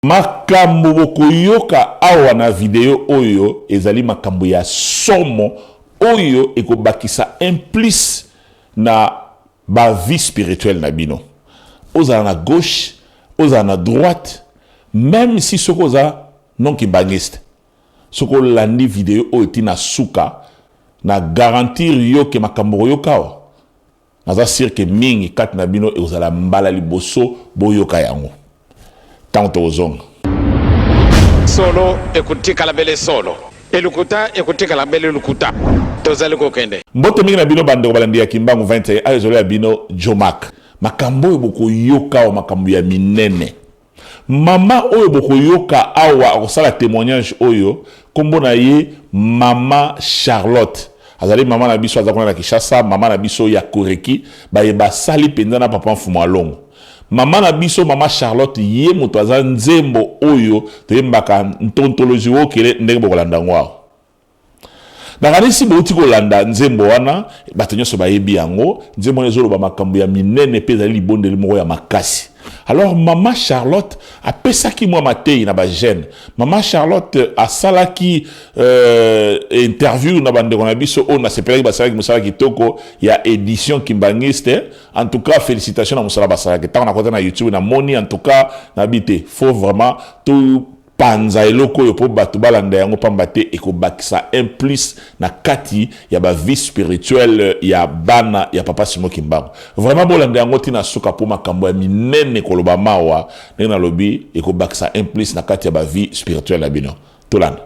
Makambo bokoyoka awa na video oyo ezali makambo ya somo oyo ekobakisa un plus na ba vie spirituelle na bino. Ozala na gauche, ozala na droite, meme si soki oza non kimbanguiste, soki olandi video oyo ti na suka, na garantir yo ke makambo okoyoka awa, Naza sur que mingi kati na bino ekozala mbala liboso boyoka yango. Tango tokozonga. Solo ekotikala bele solo, e lokuta ekotikala bele lokuta. Tozali kokende. Mbote mingi na bino ba ndeko balandi ya Kimbangu 21 awa ezali ya bino Djomack. Makambo oyo bokoyoka awa makambo ya minene. Mama oyo bokoyoka awa akosala temoignage oyo, kombo na ye mama Charlotte. Azali mama na biso aza kuna na Kinshasa, mama na biso ya Koreki, baye basali penza na papa Mfumu Alongo. Mama na biso mama Charlotte ye moto aza nzembo oyo toyembaka Ntontolozi Wokele ndenge bokolanda yango awa. Nakanisi bouti kolanda nzembo wana, bato nyonso bayebi yango. Nzembo wana ezoloba makambo ya minene mpe ezali libondeli moko ya makasi. Alors mama Charlotte apesaki mwa mateyi na ba jeunes. Mama Charlotte asalaki interview na bandeko na biso oyo nasepelaki, basalaki mosala kitoko ya edition kimbanguiste. En tout cas felicitations na mosala basalaki. Ntango nakota na YouTube namoni, en tout cas nayebi te, faut vraiment to Panza eloko oyo po batu balanda yango pamba te ekobakisa un plus na kati ya ba vie spirituelle ya bana ya papa Simon Kimbangu. Vraiment bolanda yango ti na suka po makambo ya minene ekolobama awa ndenge nalobi ekobakisa un plus na kati ya ba vie spirituelle na bino. Tolanda.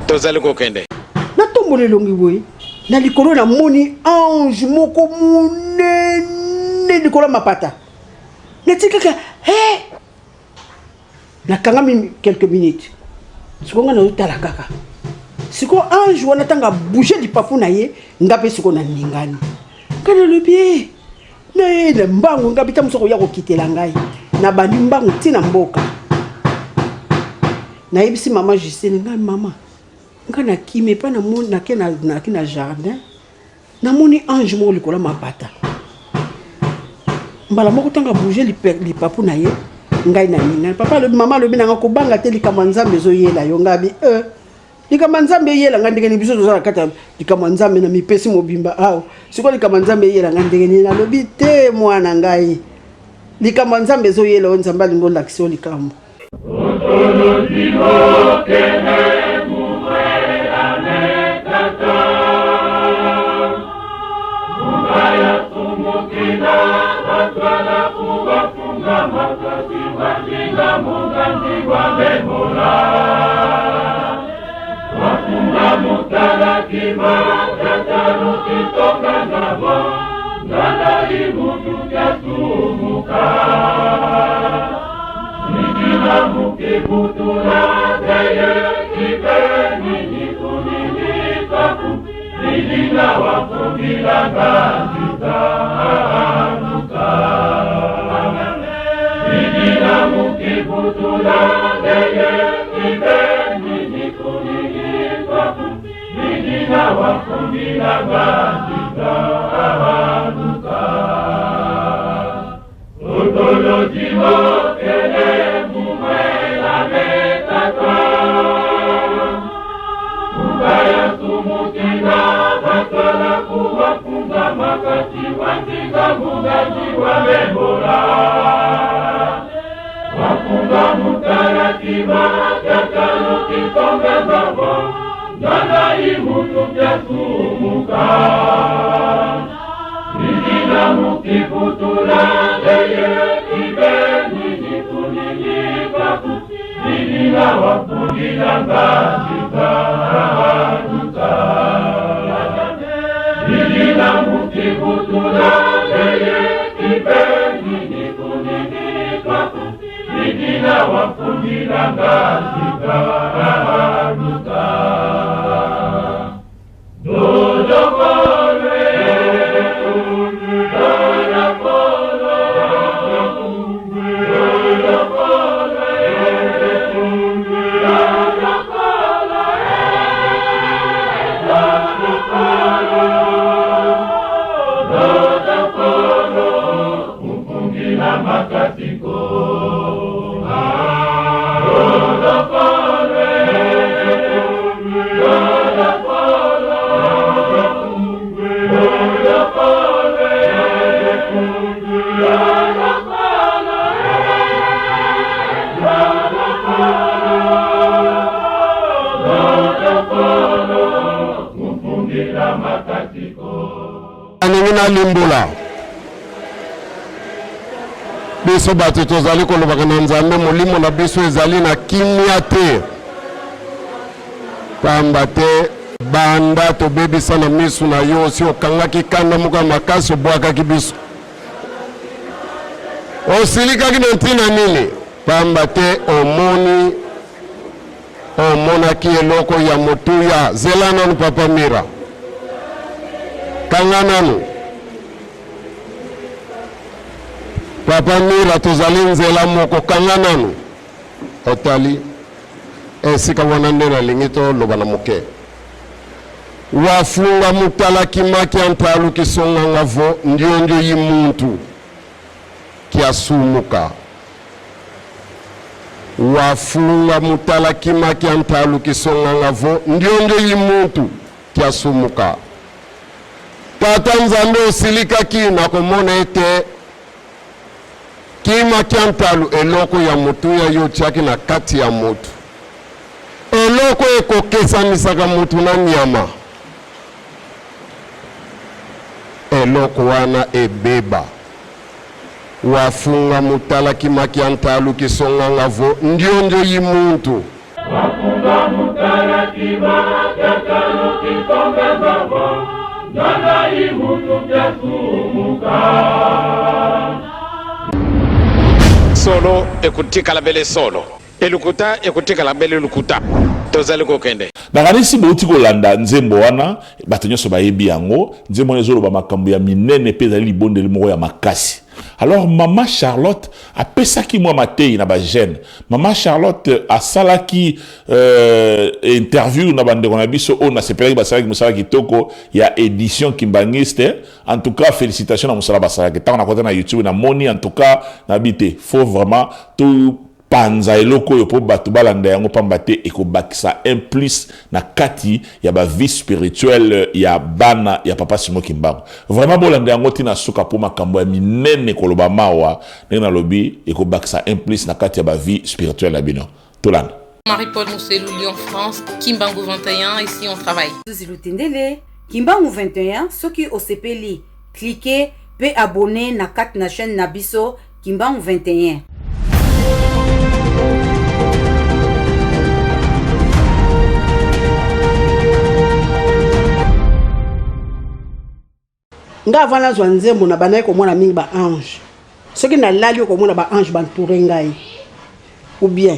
Tozali kokende. Natombola elongi boye na likolo, namoni ange moko monene likolo ya mapata. Neti kaka he nakangami quelques minutes, sikoyo ngai nazotala kaka. Sikoyo ange wana ntango abouge lipapu na ye, nga mpe sikoyo naningani. Ngai nalobi eh, na ye na mbangu, ngai bita mosu akoya kokitela ngai. Nabandi mbangu ntina mboka, nayebisi mama Justine, ngai mama, ngai nakimi epai nake na jardin, namoni ange moko likolo ya mapata. Mbala moko ntango abouge lipapu na ye, ngai na ningani. Papa alobi, mama alobi nanga kobanga te, likambo ya Nzambe ezoyela yo. Ngai abi likambo ya Nzambe eyela ngai ndenge nini? Biso toza na kati ya likambo ya Nzambe na mipesi mobimba awa. Sikoyo likambo ya Nzambe eyela ngai ndenge nini? Nalobi te mwana ngai, likambo ya Nzambe ezoyela yo, Nzambe alingi olakisa yo likambo. Nalimbola. Biso bato tozali kolobaka na Nzambe, molimo na biso ezali na kimia te, pamba te banda tobebisa na miso na yo, osi okangaki kanda moko ya makasi, obwakaki biso. Osilikaki na ntina nini? Pamba te omoni Omonaki eloko ya motuya. Zela nanu papa Mira. Kanga nanu. Papa Mira tozali nzela moko kanga nanu. Otali esika wana nde nalingi toloba na moke. Wafunga mutala kimaki antalu kisonganga vo ndiondio yi muntu kiasumuka. Wafunga mutala kima kia ntalu kisonganga vo ndiondio yi muntu kiasumuka. Tata Nzambe osilikaki na komona ete kima kia ntalu eloko ya motuya yo otiaki na kati ya motu, eloko ekokesanisaka motu na nyama, eloko wana ebeba. Wafunga mutala kimaki antalu kisonganga vo ndiondio yi muntu. Wafunga mutala kimaki antalu kisonganga vo ndiondio yi muntu kiasumuka. Solo ekotikala bele solo, elokuta ekotikala bele lokuta. Tozali kokende. Nakanisi bouti kolanda nzembo wana, bato nyonso bayebi yango. Nzembo wana ezoloba makambo ya minene mpe ezali libondeli moko ya makasi. Alors mama Charlotte apesaki mwa mateyi na ba jeunes. Mama Charlotte asalaki euh, interview na bandeko na biso oyo nasepelaki, basalaki mosala kitoko ya edition kimbanguiste. En tout cas félicitations na mosala basalaki. Ntango nakota na YouTube namoni, en tout cas nabi te, faut vraiment to panza eloko oyo mpo bato balanda yango, pamba te ekobakisa un plus na kati ya ba vie spirituelle ya bana ya papa Simon Kimbangu. Vraiment bolanda yango ti na suka mpo makambo ya minene koloba mawa ndenge nalobi ekobakisa un plus na kati ya ba vie spirituelle na bino. Tolanda. Marie-Paul Mousselou, Lyon, France, Kimbangu 21, ici on travaille. Suzy Lutendele, Kimbangu 21, soki osepeli, cliquez pe abonner na kati na chaîne na biso Kimbangu 21. Nga avant nazwa nzembo na bandaki komona mingi ba ange. Soki nalali okomona ba ange bantoure ngai ou bien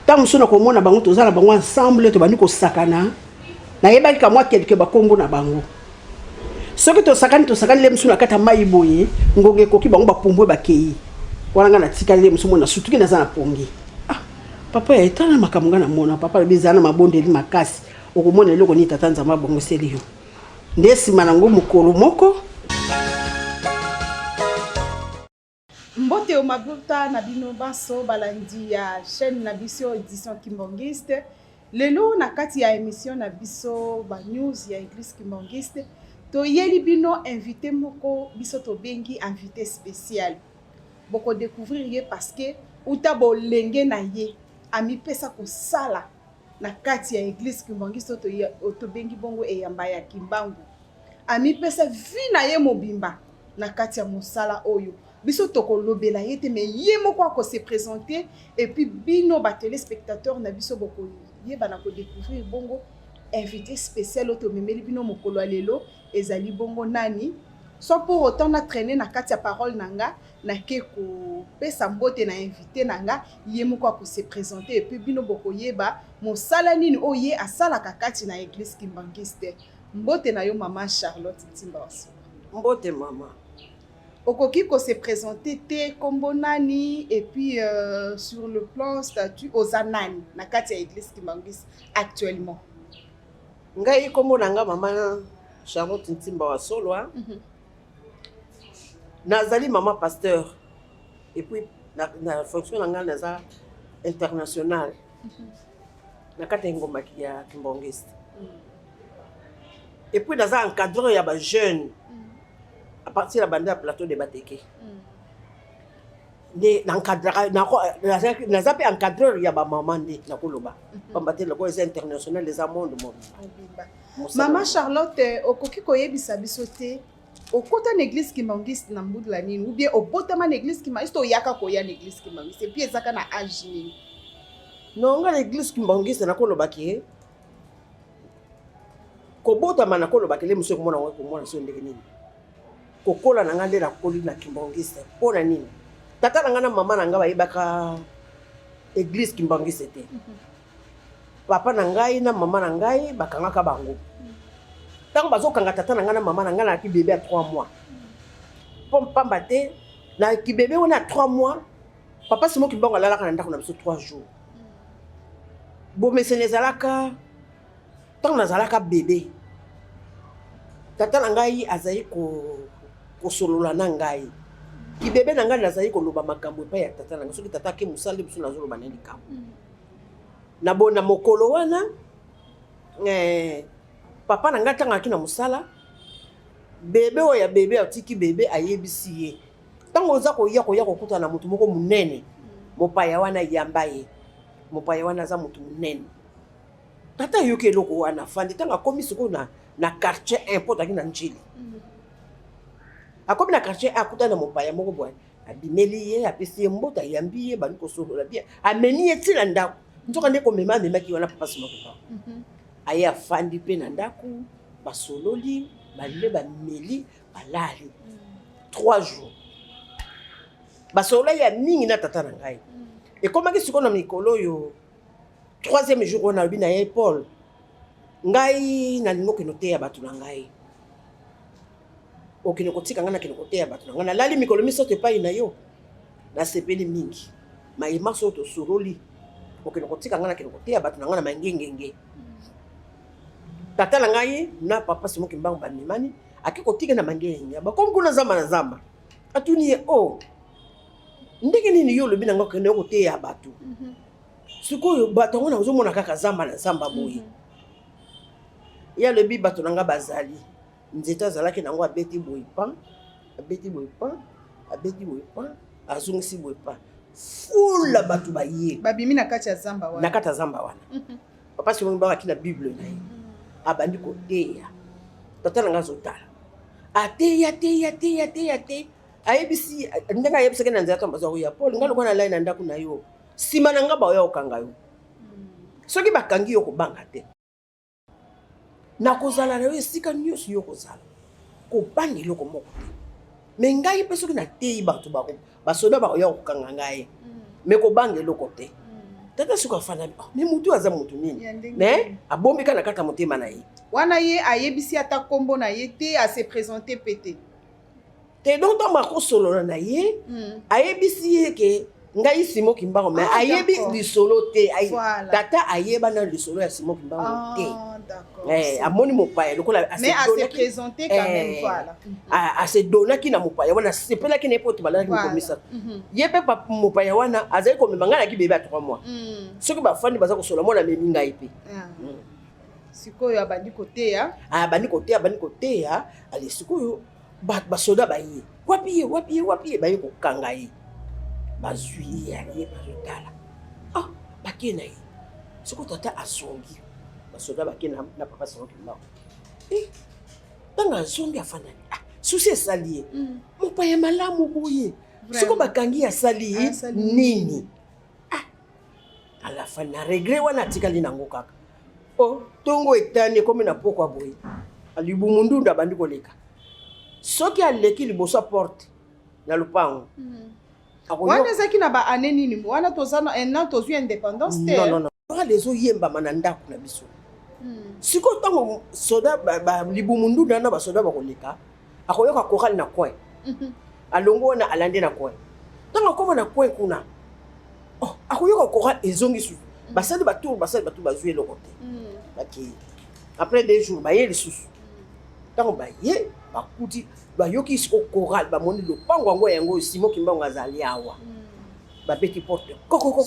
ntango mosusu nakomona bango toza na bango ensemble tobandi kosakana, nayebaki kamwa quelque bakombo na bango. Soki tosakani tosakani le mosusu na kati ya mai boye, ngonga ekoki bango bapumbwe bakei wana, ngai natikali le mosusu mona sutuki naza na pongi. Ah papa ya etala makambo ngai namona papa alobi ezala na mabondeli makasi, okomona eloko nini tata Nzambe abongoseli yo. Nde nsima nango mokolo moko Mbote o mabota na bino banso balandi ya chaîne na biso Edition Kimbanguiste. Lelo na kati ya emission na biso ba news ya Eglise Kimbanguiste, toyeli bino invité moko biso tobengi invité spécial. Boko découvrir ye parce que uta bolenge na ye amipesa kosala na kati ya Eglise Kimbanguiste oyo tobengi bongo eyamba ya Kimbangu. Amipesa vie na ye mobimba na kati ya mosala oyo. Biso tokolobela ye te, mais ye moko ako se présenter et puis bino ba téléspectateurs na biso bokoyeba na ko découvrir bongo invité spécial oyo tomemeli bino mokolo ya lelo ezali bongo nani. Sans pour autant na traîner na kati ya parole na nga, nake kopesa mbote na invité na nga, ye moko ako se présenter et puis bino bokoyeba mosala nini oyo ye asalaka kati na Eglise Kimbanguiste. Mbote na yo mama Charlotte Ntimba Wasuka. Mbote mama. Okoki ko se présenter te, kombo nani et puis sur le plan statut oza nani na kati ya Eglise Kimbanguiste actuellement? Ngai kombo na nga mama Charlotte Ntimba Wasolwa. Nazali mama pasteur et puis na fonction na ngai naza international na kati ya ngomba ya Kimbanguiste. Et puis naza encadreur ya ba jeunes à partir ya banda ya plateau de Bateke. Nde na encadraka, naza mpe encadreur ya ba mama nde nakoloba. Pamba te lokola eza international, eza monde mobimba. Mama Charlotte, okoki koyebisa biso te Okota na église kimbanguiste na mbula nini ou bien obotama na église kimbanguiste, oyaka koya na église kimbanguiste, et puis ezaka na âge nini? Non, nga na église kimbanguiste nakoloba ke kobotama, nakoloba ke le mosu ekomona ngo komona so ndenge nini. Kokola na nga nde nakoli na kimbanguiste. Mpo na nini? Tata na nga na mama na nga bayebaka église kimbanguiste te. Papa na ngai na mama na ngai bakangaka bango. Ntango bazokanga tata na ngai na mama na ngai, nayaki bébé ya 3 mois. Mpo pamba te, na kibébé wana ya 3 mois, papa Simon Kimbangu alalaka na ndako na biso 3 jours. Bomesene ezalaka, ntango nazalaka bébé, tata na ngai azali kosolola na ngai. Kibébé na ngai, nazali koloba makambo epai ya tata na ngai. Soki tata ake mosala, biso nazoloba na ye likambo na bo na mokolo wana. Papa na ngai, ntango ayaki na mosala, bébé oyo ya bébé atiki bébé, ayebisi ye: ntango oza koya kokutana na motu moko monene, mopaya wana, yamba ye, mopaya wana aza motu monene. Tata ayoki eloko wana, afandi. Ntango akomi sikoyo na quartier 1, mpo tozalaki na Njili, akomi na quartier 1, akutani na mopaya moko boye, abimeli ye, apesi ye mbote, ayambi ye, bandi kosolola bien, amemi ye ntina ndako. Nzoka nde komema amemaki wana papa Simon Kimbangu. Aye, afandi mpe na ndako, basololi, balie, bameli, balali 3 jours. Basololaki ya mingi na tata na ngai. Ekomaki sikoyo na mikolo oyo, troisième jour oyo, nalobi na ye: Paul, ngai nalingi okende oteya bato na ngai, okende kotika ngai, nakende koteya bato na ngai. Nalali mikolo 3 epai na yo, nasepeli mingi mayema. Soki tosololi, okende kotika ngai, nakende koteya bato na ngai na mangengenge. Tata na ngai na papa Simon Kimbangu bamemani, ake kotika na mangengenge. Bakomi kuna zamba na zamba, atuni ye: o oh, ndenge nini yo olobi na ngai okende koteya bato? Sikoyo bato yango nazomona kaka zamba na zamba boye. Ye alobi: bato na ngai bazali nzete. Azalaki nango, abeti boye pan, abeti boye pan, abeti boye pan, azongisi boye pan, fula bato baye. Babimi na kati ya zamba wana. Na kati ya zamba wana. Papa Simon bakaki na Bible na ye, abandi koteya. Tata na ngai azotala, ateya, teya, teya, teya te. Ayebisi ndenge ayebisaki na nzela: ntango baza koya, Paul, ngai lokola nalai na ndako na yo, nsima na ngai baoya kokanga yo. Soki bakangi yo, kobanga te, nakozala na yo esika nyonso yo kozala, kobanga eloko moko te. Mais ngai mpe soki nateyi bato, basoda bakoya kokanga ngai, mais kobanga eloko te. Tata soki afandami, oh, mais motu aza motu nini? Mais abombi kaka na kati ya motema na ye. Wana ye ayebisi ata nkombo na ye te, ase présenter mpe te? Te. Donc ntango akosolola na ye, ayebisi ye ke ngai Simon Kimbangu, mais ayebi lisolo te. Tata ayeba na lisolo ya Simon Kimbangu te. Amoni mopaya lokola ase donnaki na mopaya wana, asepelaki na ye mpo tobalalaki mikolo 3. Ye mpe mopaya wana azali komema ngai, naki bébé ya 3 mois. Soki bafandi, baza kosola, mwana amemi ngai mpe. Sikoyo abandi koteya. Abandi koteya, abandi koteya. Ale, sikoyo basoda baye: wapi ye, wapi ye, wapi ye? Baye kokanga ye, bazwi ye, ye bazotala, ah, bake na ye. Sikoyo tata azongi, basoda bake na papa Simon Kimbangu. Ntango azongi, afandani, ah, susi esali ye. Mopaya malamu boye, siko bakangi, asali nini? Ah, alafa na regret wana, atikali nango kaka. O ntongo etani, ekomi na pokwa boye, libumu ndundu, abandi koleka. Soki aleki liboso ya porte na lopango, Wana ezalaki na baannée nini? Wana toza na tozwi indépendance te? Non, non, non. Chorale ezoyembama na ndako na biso. Sikoyo ntango soda libumu ndunda na basoda bakoleka, akoyoka chorale na coin. Alongo wana, alandi na coin. Ntango akóma na coin kuna, oh, akoyoka chorale ezongi susu. Basali batour, basali batour, bazwi eloko te, bakei. Après 2 jours, baye lisusu. Ntango baye, bakuti, bayoki siko chorale, bamoni lopango yango, yango oyo Simon Kimbangu azali awa. Babeti porte.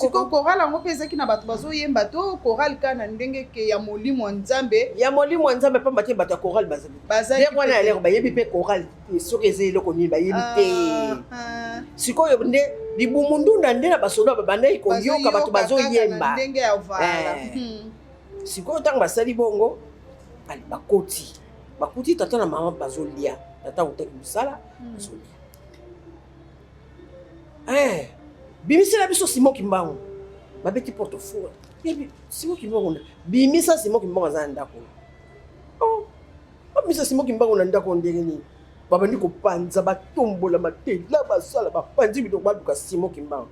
Sikoyo chorale yango mpe ezalaki na bato bazoyemba to chorale kaka na ndenge ke ya molimo ya Nzambe? Ya molimo ya Nzambe, pamba te bato ya chorale bazali wana ya lero, bayebi mpe chorale soki eza eloko nini, bayebi te. Sikoyo nde libumu ndunda nde na basoda babandaki koyoka bato bazoyemba. Ndenge ya vala. Sikoyo ntango basali bongo, bakoti, bakuti tata na mama bazolia. Tata autaki mosala, azolia. Eh, bimisela biso Simon Kimbangu. Babeti porte fort. Yebi Simon Kimbangu. Bimisa Simon Kimbangu aza na ndako. Oh, babimisa Simon Kimbangu na ndako ndenge nini? Babandi kopanza, batombola matela, basala, bapanzi biloko, baluka Simon Kimbangu.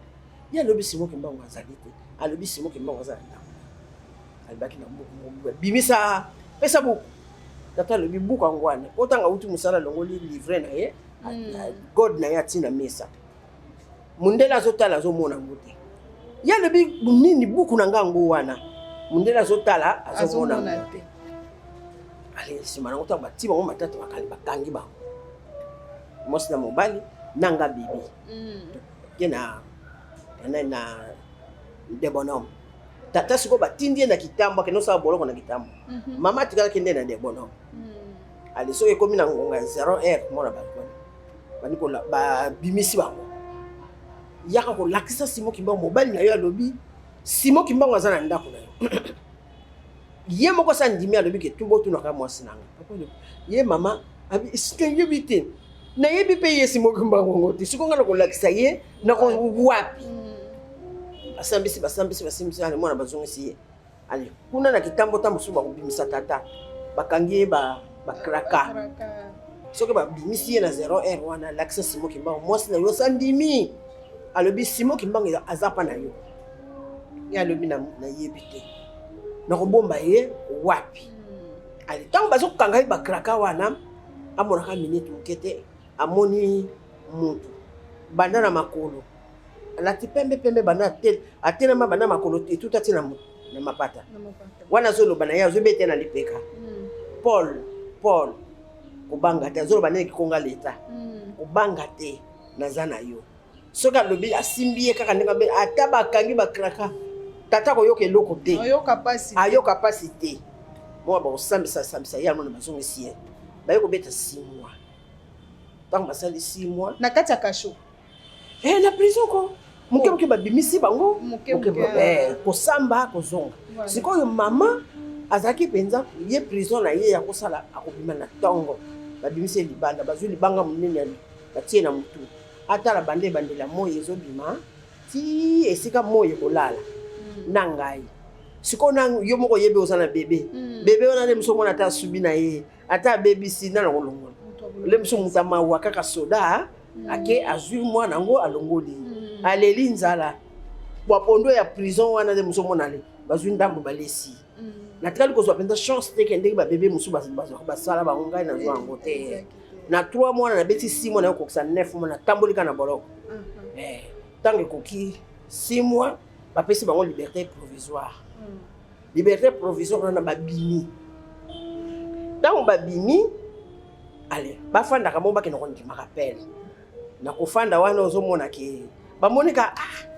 Ye alobi Simon Kimbangu azali te. Alobi Simon Kimbangu aza na ndako. Alobaki na buku moko, bimisa, pesa buku. Tata alobi buku yango wana. Po ntango awuti mosala alongoli livre na ye, God na ye atii na mesa. Mundele azotala azomona yango te. Ye alobi nini buku na nga yango wana. Mundele azotala azomona yango te. Ale nsima nango ntango batii bango matata bakali bakangi bango. Mwasi na mobali na nga bibi. Ke na na na de bonhomme. Tata sikoyo batindi ye na kitambo akende osala boloko na kitambo. Mama atikalaki nde na de bonhomme. Ale soki ekomi na ngonga ya 0 heure mona balcon. Bandi kola babimisi bango. Yaka kolakisa Simon Kimbangu mobali na yo alobi Simon Kimbangu aza na ndako na yo. Ye moko sa ndimi alobi ke tubo tunaka mwasi na nga. Papa alobi ye mama abi nayebi te. Nayebi pe ye Simon Kimbangu ngo te. Sikoyo nga na kolakisa ye na ko wapi. Basambisi basambisi basimbisi ale mwana bazongisi ye. Ale kuna na kitambo ta mosusu bakobimisa tata. Bakangi ye ba bakraka. Soki babimisi ye na 0 heure wana lakisa Simon Kimbangu mwasi na yo sandimi. Alobi Simon Kimbangu aza pa na yo. Ye alobi nayebi te. Nakobomba ye wapi? Ale ntango bazokanga ye bakraka wana amonaka minute moke te amoni mutu banda na makolo alati pembe pembe banda atelema banda makolo etuta ti na mapata wana azoloba na ye azobeta na lipeka. Paul Paul kobanga te azoloba ndenge kikonga leta kobanga te naza na yo. Soki alobi asimbi ye kaka ndenge ata bakangi bakraka tata koyoka eloko te ayoka pasi te. Mwa bakosambisa sambisa ye yango na bazongisi ye baye kobeta 6 mois. Ntango basali 6 mois na kati ya kasho eh, na prison ko moke moke babimisi bango kosamba kozonga. Sikoyo mama azalaki mpenza ye prison na ye ya kosala akobima na ntongo babimisi ye libanda bazwi libanga monene batie na motu atala banda ebandela moi ezobima ti esika moi ekolala na ngai. Sikoyo na yo moko oyebi oza na bebe bebe wana nde mosu omona ata asubi na ye ata abebisi nana kolongola le mosu moto amawa kaka soda ake azwi mwana yango alongoli aleli nzala bwapondo ya prison wana nde mosu omona le bazwi ndambo balesi. Natikali kozwa mpenza chance te ke ndenge babebe mosusu basala bango ngai nazwa yango te. Na 3 mois nabeti 6 mois nayokokisa 9 mois natamboli kaka na boloko. Ntango ekoki 6 mois bapesi bango liberté provisoire. Liberté provisoire wana babimi. Ntango babimi ale bafandaka mo bakende kondima rappel. Na kofanda wana ozomona ke bamoni ka ah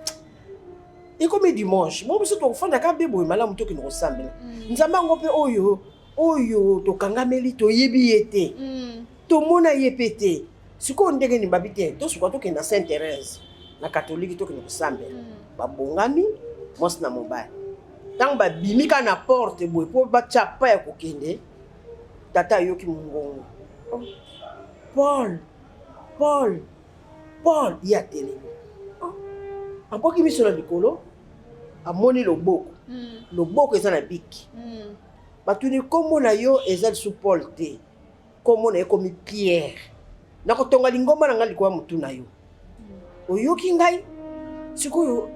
ekomi dimanche mo biso tokofanda ka be boye malamu tokende kosambela. Nzambe yango mpe oyo oyo tokangameli toyebi ye te. Tomona ye mpe te. Sikoyo ndenge nini babi te tosuka tokende na Sainte Thérèse na katolike tokende kosambela. Babongami mwasi na mobali. Ntango babimi kaka na porte boye mpo batya pa ya kokende tata ayoki mongongo. Oh, Paul Paul Paul ye atelemi. Oh, abwaki miso na likolo amoni loboko. Loboko eza na biki. Batuni kombo na yo eza lisusu Paul te. Kombo na yo ekomi Pierre. Nakotonga lingomba na ngai likolo ya motu na yo. Oyoki ngai? Sikoyo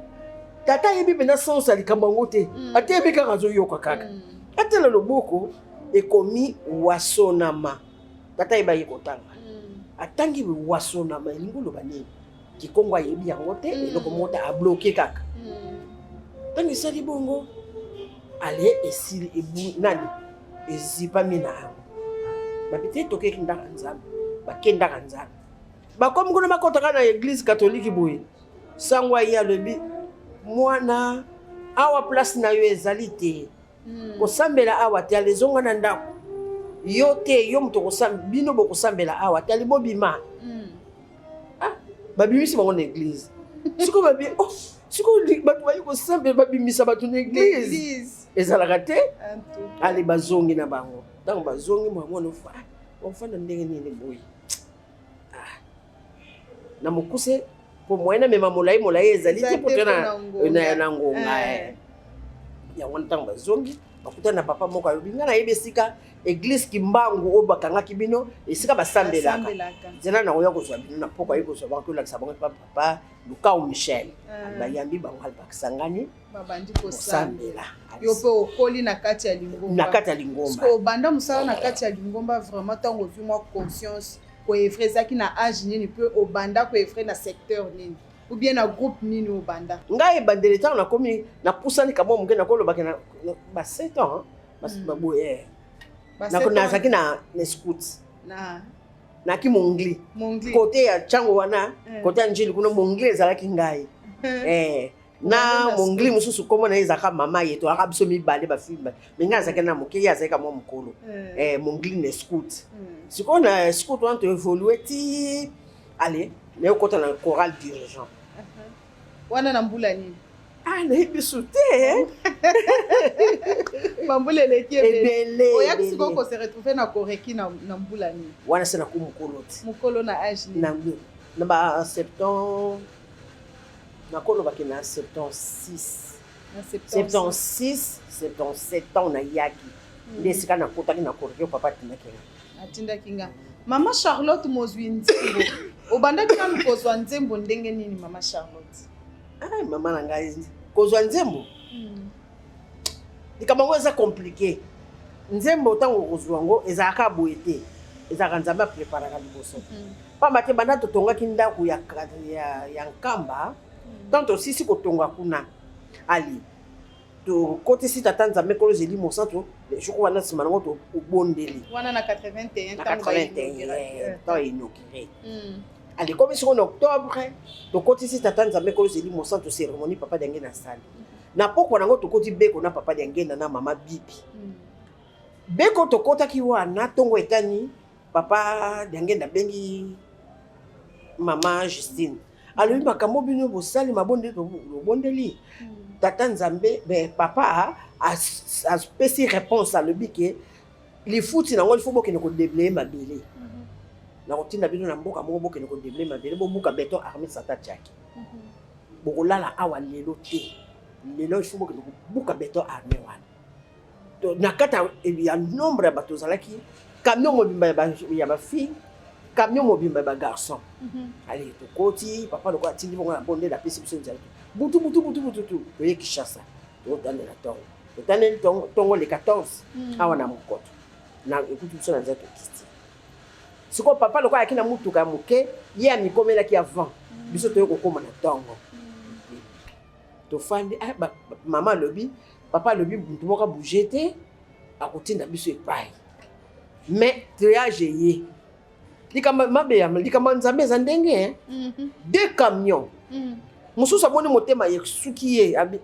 tata ayebi mpenza sens ya likambo yango te. Ata yebi kaka azoyoka kaka. Atala loboko ekomi wasonama. Tata ayeba ye kotanga. Atangi wasonama elingi oloba nini? Kikongo ayebi yango te, eloko moko te abloke kaka. Ntango esali bongo ale esili ebu nani ezipami na yango. Babi te tokeki ndaka Nzambe, bakendaka Nzambe. Bakomi kuna bakotaka na église catholique boye. Sango aye alobi mwana awa place na yo ezali te. Kosambela awa te, ale zonga na ndako. Yo te, yo moto kosambela, bino bokosambela awa te, ale bobima. Ah, babimisi bango na église. Sikoyo babi oh, sikoyo bato bayi kosambela babimisa bato na église. Ezalaka te. Ale bazongi na bango. Ntango bazongi mwa mwana ofanda ndenge nini boye. Na mokuse, po moyen namema molai molai ezali te, po Eza te toya na- mpo na ngonga. na ngonga. Eh. Yango wana ntango bazongi, bakutani na papa moko, alobi: "Ngai nayebi esika église Kimbangu oyo bakangaki bino, esika basambelaka. Basambelaka. Nzela na koya kozwa bino na poko." Aye kozwa bango, tolakisa bango epa papa Lukau Michel. Bayambi bango, bakisangani babandi kosambela. Kosambela. Yo mpe okoli na kati ya lingomba? Na kati ya lingomba. Sikoyo obanda mosala na kati ya lingomba vraiment ntango ozwi mwa conscience koœuvrer, ezalaki na age nini? Mpe obanda koœuvrer na secteur nini ou bien na groupe nini obanda? Ngai ebandeli, ntango nakomi, napusani kamwa moke, nakolobaki na ba 7 ans baboye. Ba 7 ans? Nazalaki na scout. Na naki mongli. Mongli. Kote ya ntango wana, kote ya Njili kuna, mongli ezalaki ngai na Obanda na mongli scout. Mosusu kombo na ye ezalaka mama ye. Toyaka biso mibale, bafilles mibale, mais ngai azalaki na moke, ye azalaki mwa mokolo. Mongli na scout. Sikoyo na scout wana toévoluer ti ale nayokota na chorale dirigeant. Wana na mbula nini? Ah, nayebi su te. Bambula eleki ebele. Ebele. Oyaki Ebele. sikoyo kose retrouver na koreki na mbula nini? Wana se naku mokolo te. Mokolo na age nini? Na ba 70, nakolobaki na 76. Na 76? 76, 77 ans nayaki nde esika nakotaki na koreki oyo papa atindaki nga. Atindaki nga. Mama Charlotte mozwi nzembo, obandaki nanu kozwa nzembo ndenge nini, mama Charlotte? Ai, mama na ngai, kozwa nzembo, likambo yango eza compliqué. Nzembo, ntango okozwa yango, ezalaka boye te. Ezalaka Nzambe apreparaka liboso, pamba te banda totongaki ndako ya Nkamba, ntango tosisi kotonga kuna, ali tokotisi tata Nzambe Nkolo Zeli Mosantu le jour wana. Nsima nango tobondeli. Wana na 81? Na ntango 81, ntango inauguré. Ale komi sikoyo na octobre, tokotisi tata Nzambe Nkolo Zeli Mosantu, cérémonie papa Diange na sali. Na pokwa nango tokoti beko na papa Diangenda na mama Bibi. Beko tokotaki wana, ntongo etani, papa Diangenda abengi mama Justine, alobi: "Makambo bino bosali, mabondeli lobondeli tata Nzambe, be papa apesi réponse, alobi ke lifuti nango, il faut bokende kodéblayer mabele. Na kotinda bino na mboka moko, bokende kodéblayer mabele, bobuka béton armé sata tiaki. Bokolala awa lelo te. Lelo il faut bokende kobuka béton armé wana." Na kati ya nombre ya bato ozalaki, camion mobimba ya bafilles, camion mobimba ya bagarçons. Ale tokoti, papa lokola atindi bongo na bondeli, apesi biso nzela. Butu butu butu butu tu toye Kinshasa, totandela ntongo, totandeli ntongo le 14 awa na mokoto na ekuti biso na nzela, tokiti. Sikoyo papa lokola ayaki na mutuka ya moke, ye amikomelaki avant biso. Toye kokóma na ntongo, tofandi. Ah, mama alobi, papa alobi mutu moko abouge te, akotinda biso epai. Mais triage eye, likambo mabe ya likambo ya Nzambe eza ndenge, eh? Deux camions mosusu amoni motema ye suki ye abi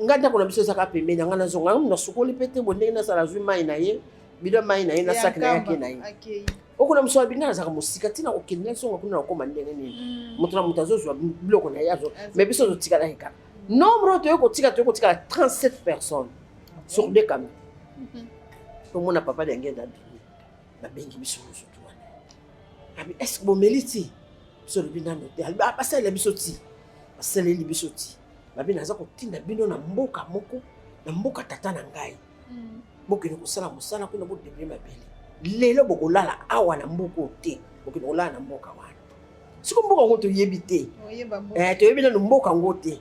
ngai ndako na biso ezaka pembeni na ngai, nazonga nasukoli mpe te. Bo ndenge nasala, azwi mai na ye, bilo mai na ye na saki na ye, ake na ye. Akei. Okuna mosusu abi: "Ngai nazalaka mosika, ntina kokende, nazonga kuna, nakóma ndenge nini?" Moto na moto azozwa biloko na ye, azo mais biso totikala kaka nombre oyo toyei kotika, toyei kotikala 37 personnes sur deux camions. Tomona papa Diangenda abimi, babengi biso mosutu wana, abi: "Est ce que bomeli ti?" Biso olobi nano te. Alobi: "Ah, basalela biso ti." Basaleli biso ti, babi: "Naza kotinda bino na mboka moko, na mboka tata na ngai. Bokende kosala mosala kuna, bodéblayer mabele. Lelo bokolala awa na mboka oyo te, bokende kolala na mboka wana." Siko mboka yango toyebi te. Oyeba mboka. Eh, toyebi nano mboka yango te.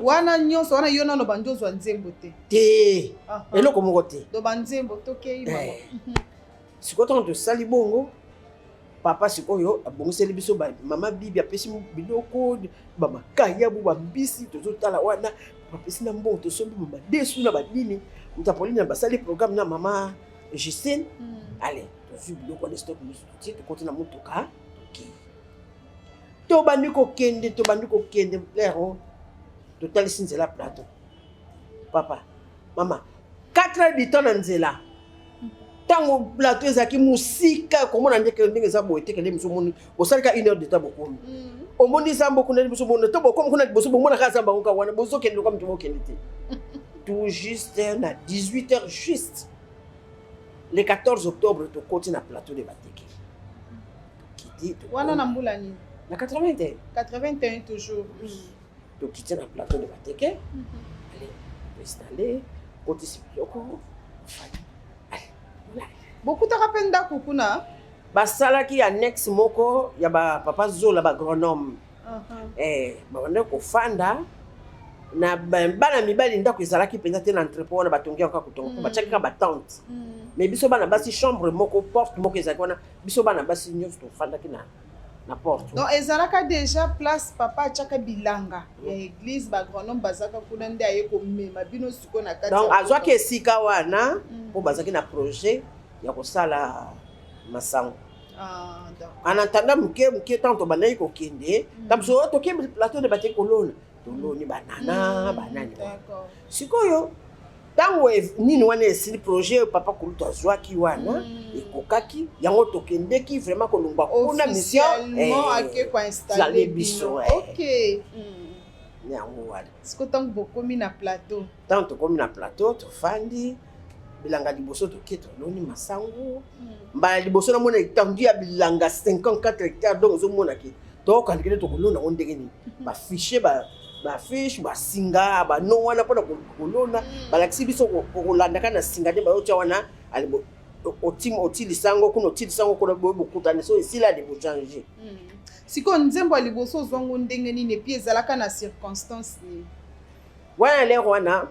Wana nyonso wana, yo nano bandi ozwa nzembo te? Te. Aha. Eloko moko te. Do banzembo tokei mama. Eh. Sikoyo ntango tosali bongo, papa sikoyo abongiseli biso mama Bibi apesi biloko, bamakayabu, bambisi. Tozotala wana, bapesi na mbongo, tosombi bamadesu na banini. Moto Apoline basali programme na mama Justine. Ale tozwi biloko wana, stock mosusu totie, tokoti na motuka, tokei. Tobandi kokende, tobandi kokende lero, totalisi nzela plateau. Papa, mama, 4 heures du temps na nzela. Ntango plateau ezalaki mosika, komona ndenge ndenge eza boye te. Kende miso, omoni bosalika une heure de temps, bokomi. Omoni zamba kuna liboso, bomona to bokomi kuna liboso, bomonaka zamba ngo wana, bozokende loka moto bokende te. Tout juste na 18 heures juste, le 14 octobre, tokoti na plateau de Bateke, tokiti. Tokiti. Wana na mbula nini? Na 81. 81 toujours. Tokiti na plateau de Bateke. Allez, toinstalle, kotisi biloko, ofandi. Allez, olali. Bokutaka mpe ndako kuna? Basalaki annexe moko ya ba papa Zola, ba agronome. Eh, babandaki kofanda na bana mibali. Ndako ezalaki mpenza te na entrepôt wana, batongi yango kaka kotonga mpo batiaki kaka batente. Mais biso bana basi, chambre moko, porte moko ezalaki wana. Biso bana basi nyonso tofandaki na porte. Donc ezalaka déjà place papa atiaka bilanga ya église, baagronome bazalaka kuna, nde aye komema bino sikoyo na kati. Donc azwaki esika wana mpo bazalaki na projet ya kosala masango. Ah, d'accord. En attendant, moke moke, ntango tobandaki kokende, ntango mosusu oyo tokei plateau de bateki kolona, toloni banana, banani wana. Sikoyo ntango nini wana esili, projet oyo papa kulutu azwaki wana ekokaki yango, tokendeki vraiment kolongwa kuna mission. Officiellement ake koinstalle installe biso, bino. Eh. Yango wana. Siko ntango bokomi na plateau? Ntango tokomi na plateau, tofandi bilanga liboso, toke toloni masango. Mbala liboso namona étendue ya bilanga, 54 hectares. Donc ozomona ke tokandikende tokolona yango ndenge nini. Bafiche, bafiche, basinga bano wana mpona kolona, balakisi biso kolandaka na singa nde bayotia wana. Oti lisango kuna, oti lisango kuna, boye bokutani so esila de bochange. Sikoyo nzembo ya liboso ozwango ndenge nini, et puis ezalaka na circonstance nini? Wana lere wana,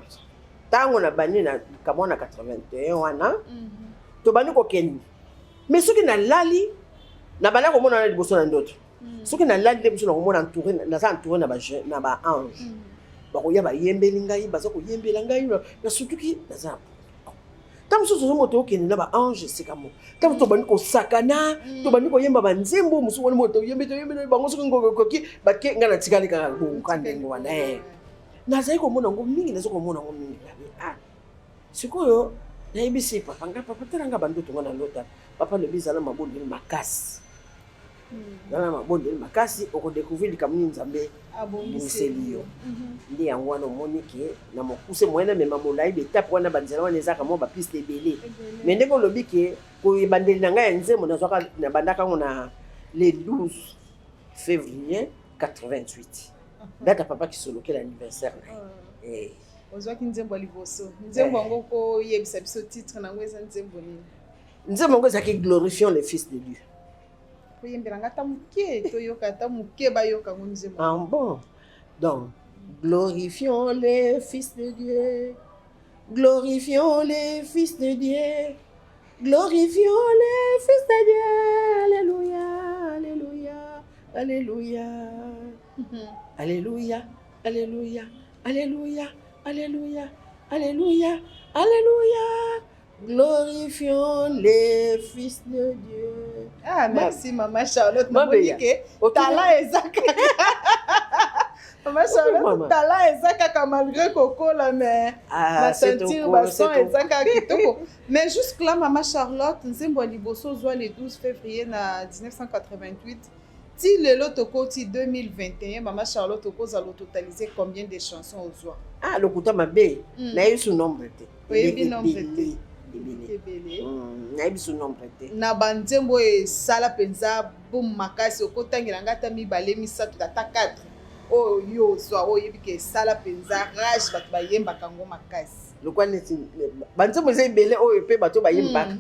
ntango na bandi na likambo na 81 wana, tobandi kokende. Mais soki nalali, nabanda komona wana liboso na ndoto. Soki nalali nde biso nakomona entouré, naza entouré na baange, bakoya bayembeli ngai, baza koyembela ngai. Nasutuki, naza na ntango mosusu ozomona tokende na baange esika moko. Ntango tobandi kosakana, tobandi koyemba banzembo mosusu wana, mo toyembi, toyembi bango. Soki ngongo ekoki, bake, ngai natikali kaka bongoka ndenge wana. Nazali komona yango mingi, nazali komona yango mingi. Nabi ah, sikoyo nayebisi papa ngai: "Papa, tala nga bandoto nga nalota." Papa alobi: "Ezala mabondeli makasi, zala na mabondeli makasi, okodécouvrir likambo nini Nzambe abongiseli yo." Nde yango wana omoni ke na mokuse moyen namema molai, baétape wana, banzela wana ezaka mwa bapiste ebele. Mais ndenge olobi ke koyebandeli na ngai ya nzembo, nazwaka, nabandaka yango na le 12 février 88, date ya papa Kisolokela, anniversaire na ye. Ozwaki nzembo ya liboso, nzembo yango koyebisa biso titre nango, eza nzembo nini? Nzembo yango ezalaki "Glorifions le Fils de Dieu". Koyembelanga ata moke, toyoka ata moke, bayoka yango nzembo. Ah bon, donc: glorifions le Fils de Dieu, glorifions le Fils de Dieu, glorifions le Fils de Dieu, alléluia, alléluia, alléluia, alléluia, alléluia, alléluia, alléluia, alléluia, alléluia, glorifions le Fils de Dieu. Ah, merci mama Charlotte. Namoni ke tala eza kaka mama Charlotte, tala eza kaka malgré kokola, mais Ah, basentir bason eza kaka kitoko. Mais jusque là, mama Charlotte, nzembo ya liboso ozwa le 12 février na 1988, ti lelo tokoti 2021, mama Charlotte, okozala ototaliser combien de chansons ozwa? Ah, lokuta mabe. Nayebi su nombre te. Oyebi nombre te? Ebele. Ebele. Nayebi su nombre te. Na banzembo oyo esala mpenza boum makasi, okotangela nga ata mibale, misato, ata 4 oyo yo ozwa, oyo oyebi ke esala mpenza rage, bato bayembaka yango makasi? Lokwa neti banzembo eza ebele oyo mpe bato bayembaka,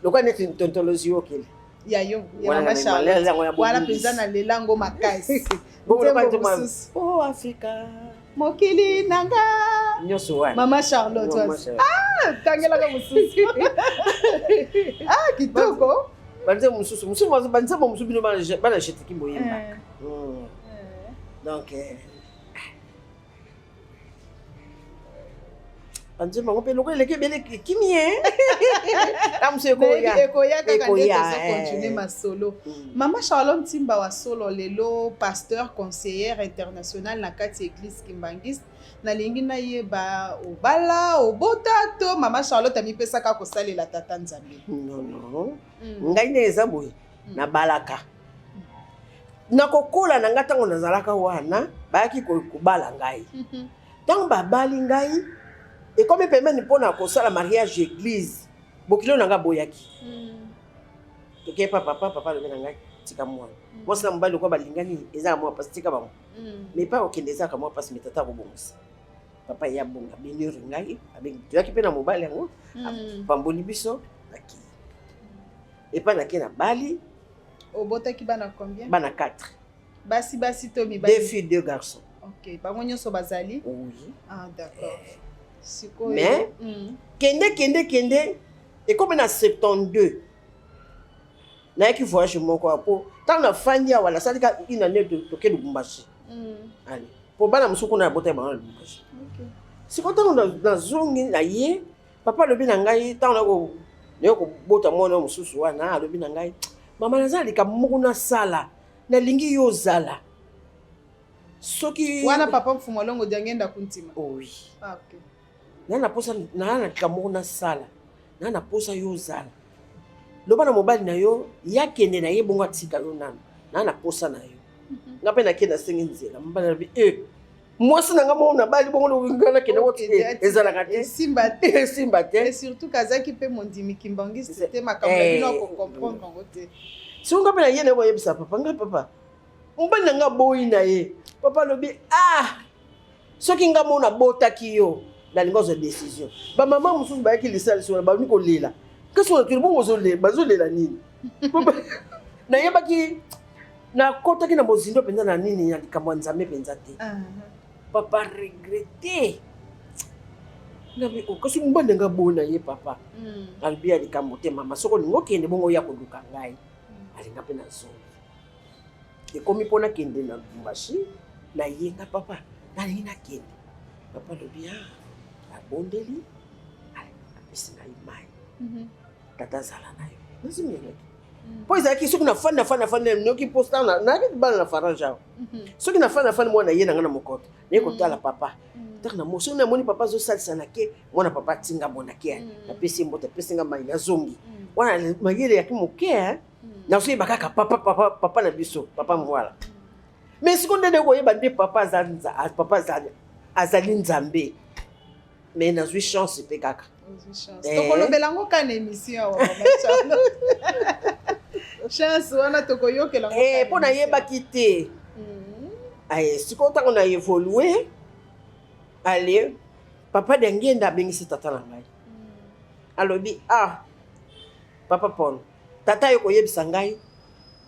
lokwa neti "Ntontolozi Okele". Ya yo, ya mama Charlotte wana mpenza nalela yango makasi. Nzembo mosusu? "Oh Afrika". "Mokili na nga". Nyonso wana. Mama Charlotte, ah, tangelaka mosusu. Ah, kitoko. Banzembo mosusu, banzembo mosusu bino bana jeteki boyembaka. Donc banzembo yango mpe lokola eleki ebele, ekimi ye na mosu. Ekoya, ekoya kaka nde tozocontinue masolo. Mama Charlotte Ntimba wa solo, lelo pasteur conseillère internationale na kati ya église kimbangiste, nalingi nayeba, obala, obota, to mama Charlotte amipesaka kosalela tata Nzambe? Non, non, ngai nde eza boye, nabalaka. Nakokola na ngai, ntango nazalaka wana, bayaki kobala ngai. Ntango babali ngai, ekomi pembeni mpona kosala mariage église, bokilo na ngai boyaki. Tokei pa papa, papa alobi na ngai: Tika mwana. Mwasi na mobali lokola balingani, eza mwa mpasi, tika bango. Mais epai okende ezalaka mwa mpasi, mais tata akobongisa. Papa ye abonga, abeniri ngai, abengi, toyaki mpe na mobali yango, apamboli biso, nakei. Epai nakei na bali. Obotaki bana combien? Bana 4. Basi basi to mibali? Deux filles, deux garçons. Ok, bango nyonso bazali? Oui. Ah d'accord. Sikoyo. Mais kende kende kende, ekomi na 72, nayaki voyage moko awa, po ntango nafandi awa, nasali ka une année, toke Lubumbashi. Ale po bana mosusu kuna nabotaki bango na Lubumbashi. Sikoyo ntango nazongi na ye, papa alobi na ngai, ntango naye kobota mwana oyo mosusu wana, alobi na ngai: "Mama, naza na likambo moko nasala, nalingi yo ozala soki." Wana papa Mfumu Alongo Diangenda Kuntima? Oui. Ah, ok. Na na posa na likambo moko nasala, na posa yo ozala, loba na mobali na yo yakende na ye bongo, atika yo nano, na posa na yo. Nga mpe nakende, nasengi nzela, mobali alobi: "E, mwasi na nga moko nabali bongo, nga nakende kotika, ezalaka te." Esimba te. Esimba te. Et surtout kazaki mpe mondimi kimbangiste te, makambo na bino akocomprendre yango te. Soki nga mpe na ye, naye koyebisa papa nga: "Papa, mobali na nga boyi na ye." Papa alobi: "Ah, soki nga moko nabotaki yo, nalingi ozwa décision." Bamama mosusu bayaki lisalisi wana, bami kolela, kasi wana tuli bongo bazolela nini? Nayebaki nakɔtaki na mozindo mpenza na nini, na likambo ya Nzambe mpenza te. Papa regrette ngabi: "Oh, kasi mobali na nga boyi na ye." Papa alobi: "Ya likambo te, mama, soki olingi okende bongo, oya koluka ngai." Alinga mpe nazongi, ekomi mpo nakende na Lubumbashi. Nayenga: "Papa, nalingi nakende." Papa alobi: "Ah." Abondeli, apesi ngai mai: "Tata azala na yo." Nazomelaki mpo ezalaki soki nafandi, nafandi, nafandi, noki mpo nayaki bana na Farange awa. Soki nafandi, nafandi, mwana ye na ngai na mokoto, naye kotala papa. Ntango na soki namoni papa azosalisa, na ke mwana papa atinga bo, na ke napesi ye mbote, apesi nga mai, nazongi. Wana mayele yaki moke, nazoyeba kaka papa, papa, papa na biso, papa Mvoala. Mais sikoyo nde koyeba nde papa aza, papa azali Nzambe, mais nazwi chance mpe kaka. Tokolobela yango kaka na émission awa, chance wana tokoyokela. Mpo nayebaki te. Sikoyo ntango na évolue, ale papa Diangenda abengisi tata na ngai, alobi: "Ah, papa Paul, tata yo koyebisa ngai,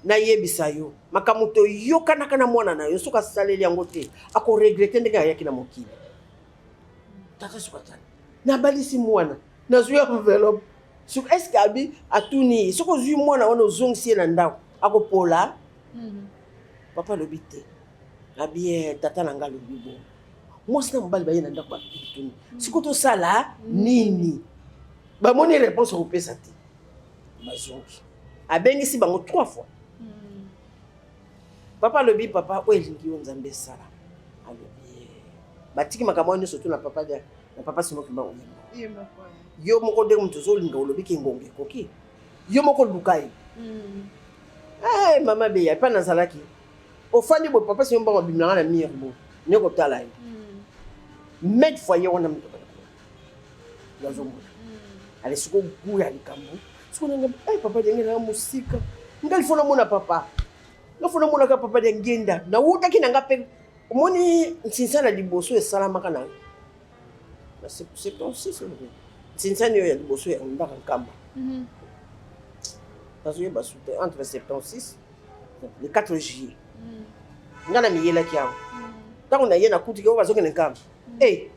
nayebisa yo makambo toyokanaka na mwana na yo, soki asaleli yango te, akoregretter ndenge ayaki na mokili." Tata soki atali, nabalisi mwana, nazwi enveloppe, est-ce abi atuni ye: "Soki ozwi mwana wana, ozongisi ye na ndako, akopola?" Papa alobi te. Abi: "Tata na ngai alobi bongo, mwasi na mobali baye na ndako, batuni sikoyo tosala nini?" Bamoni réponse akopesa te, bazongi, abengisi bango trois fois. Papa alobi: "Papa, oyo elingi yo Nzambe esala." Alobi batiki makambo wana nyonso to na papa, na papa Simoki Mbango yo moko, ndenge moto ozolinga, olobi ke ngonga ekoki, yo moko luka ye. Mama Beya, epai nazalaki, ofandi boye, papa Simo Mbango abimelanga na mire boye, nde kotala ye maintes fois ye wana, moto nazomona. Ale siko guya likambo siko nanga: "Papa ndenge nanga mosika, nga lifo namona papa, nga fo namonaka papa Diangenda." Nawutaki na nga mpe omoni nsinsa na liboso esalamaka na 76, nsinsani oyo ya liboso ya ndaka Nkamba, nazoyeba su te, entre 76, le 4 juillet, nga na miyelaki awa. Ntango na ye nakutiki oyo bazokende Nkamba, e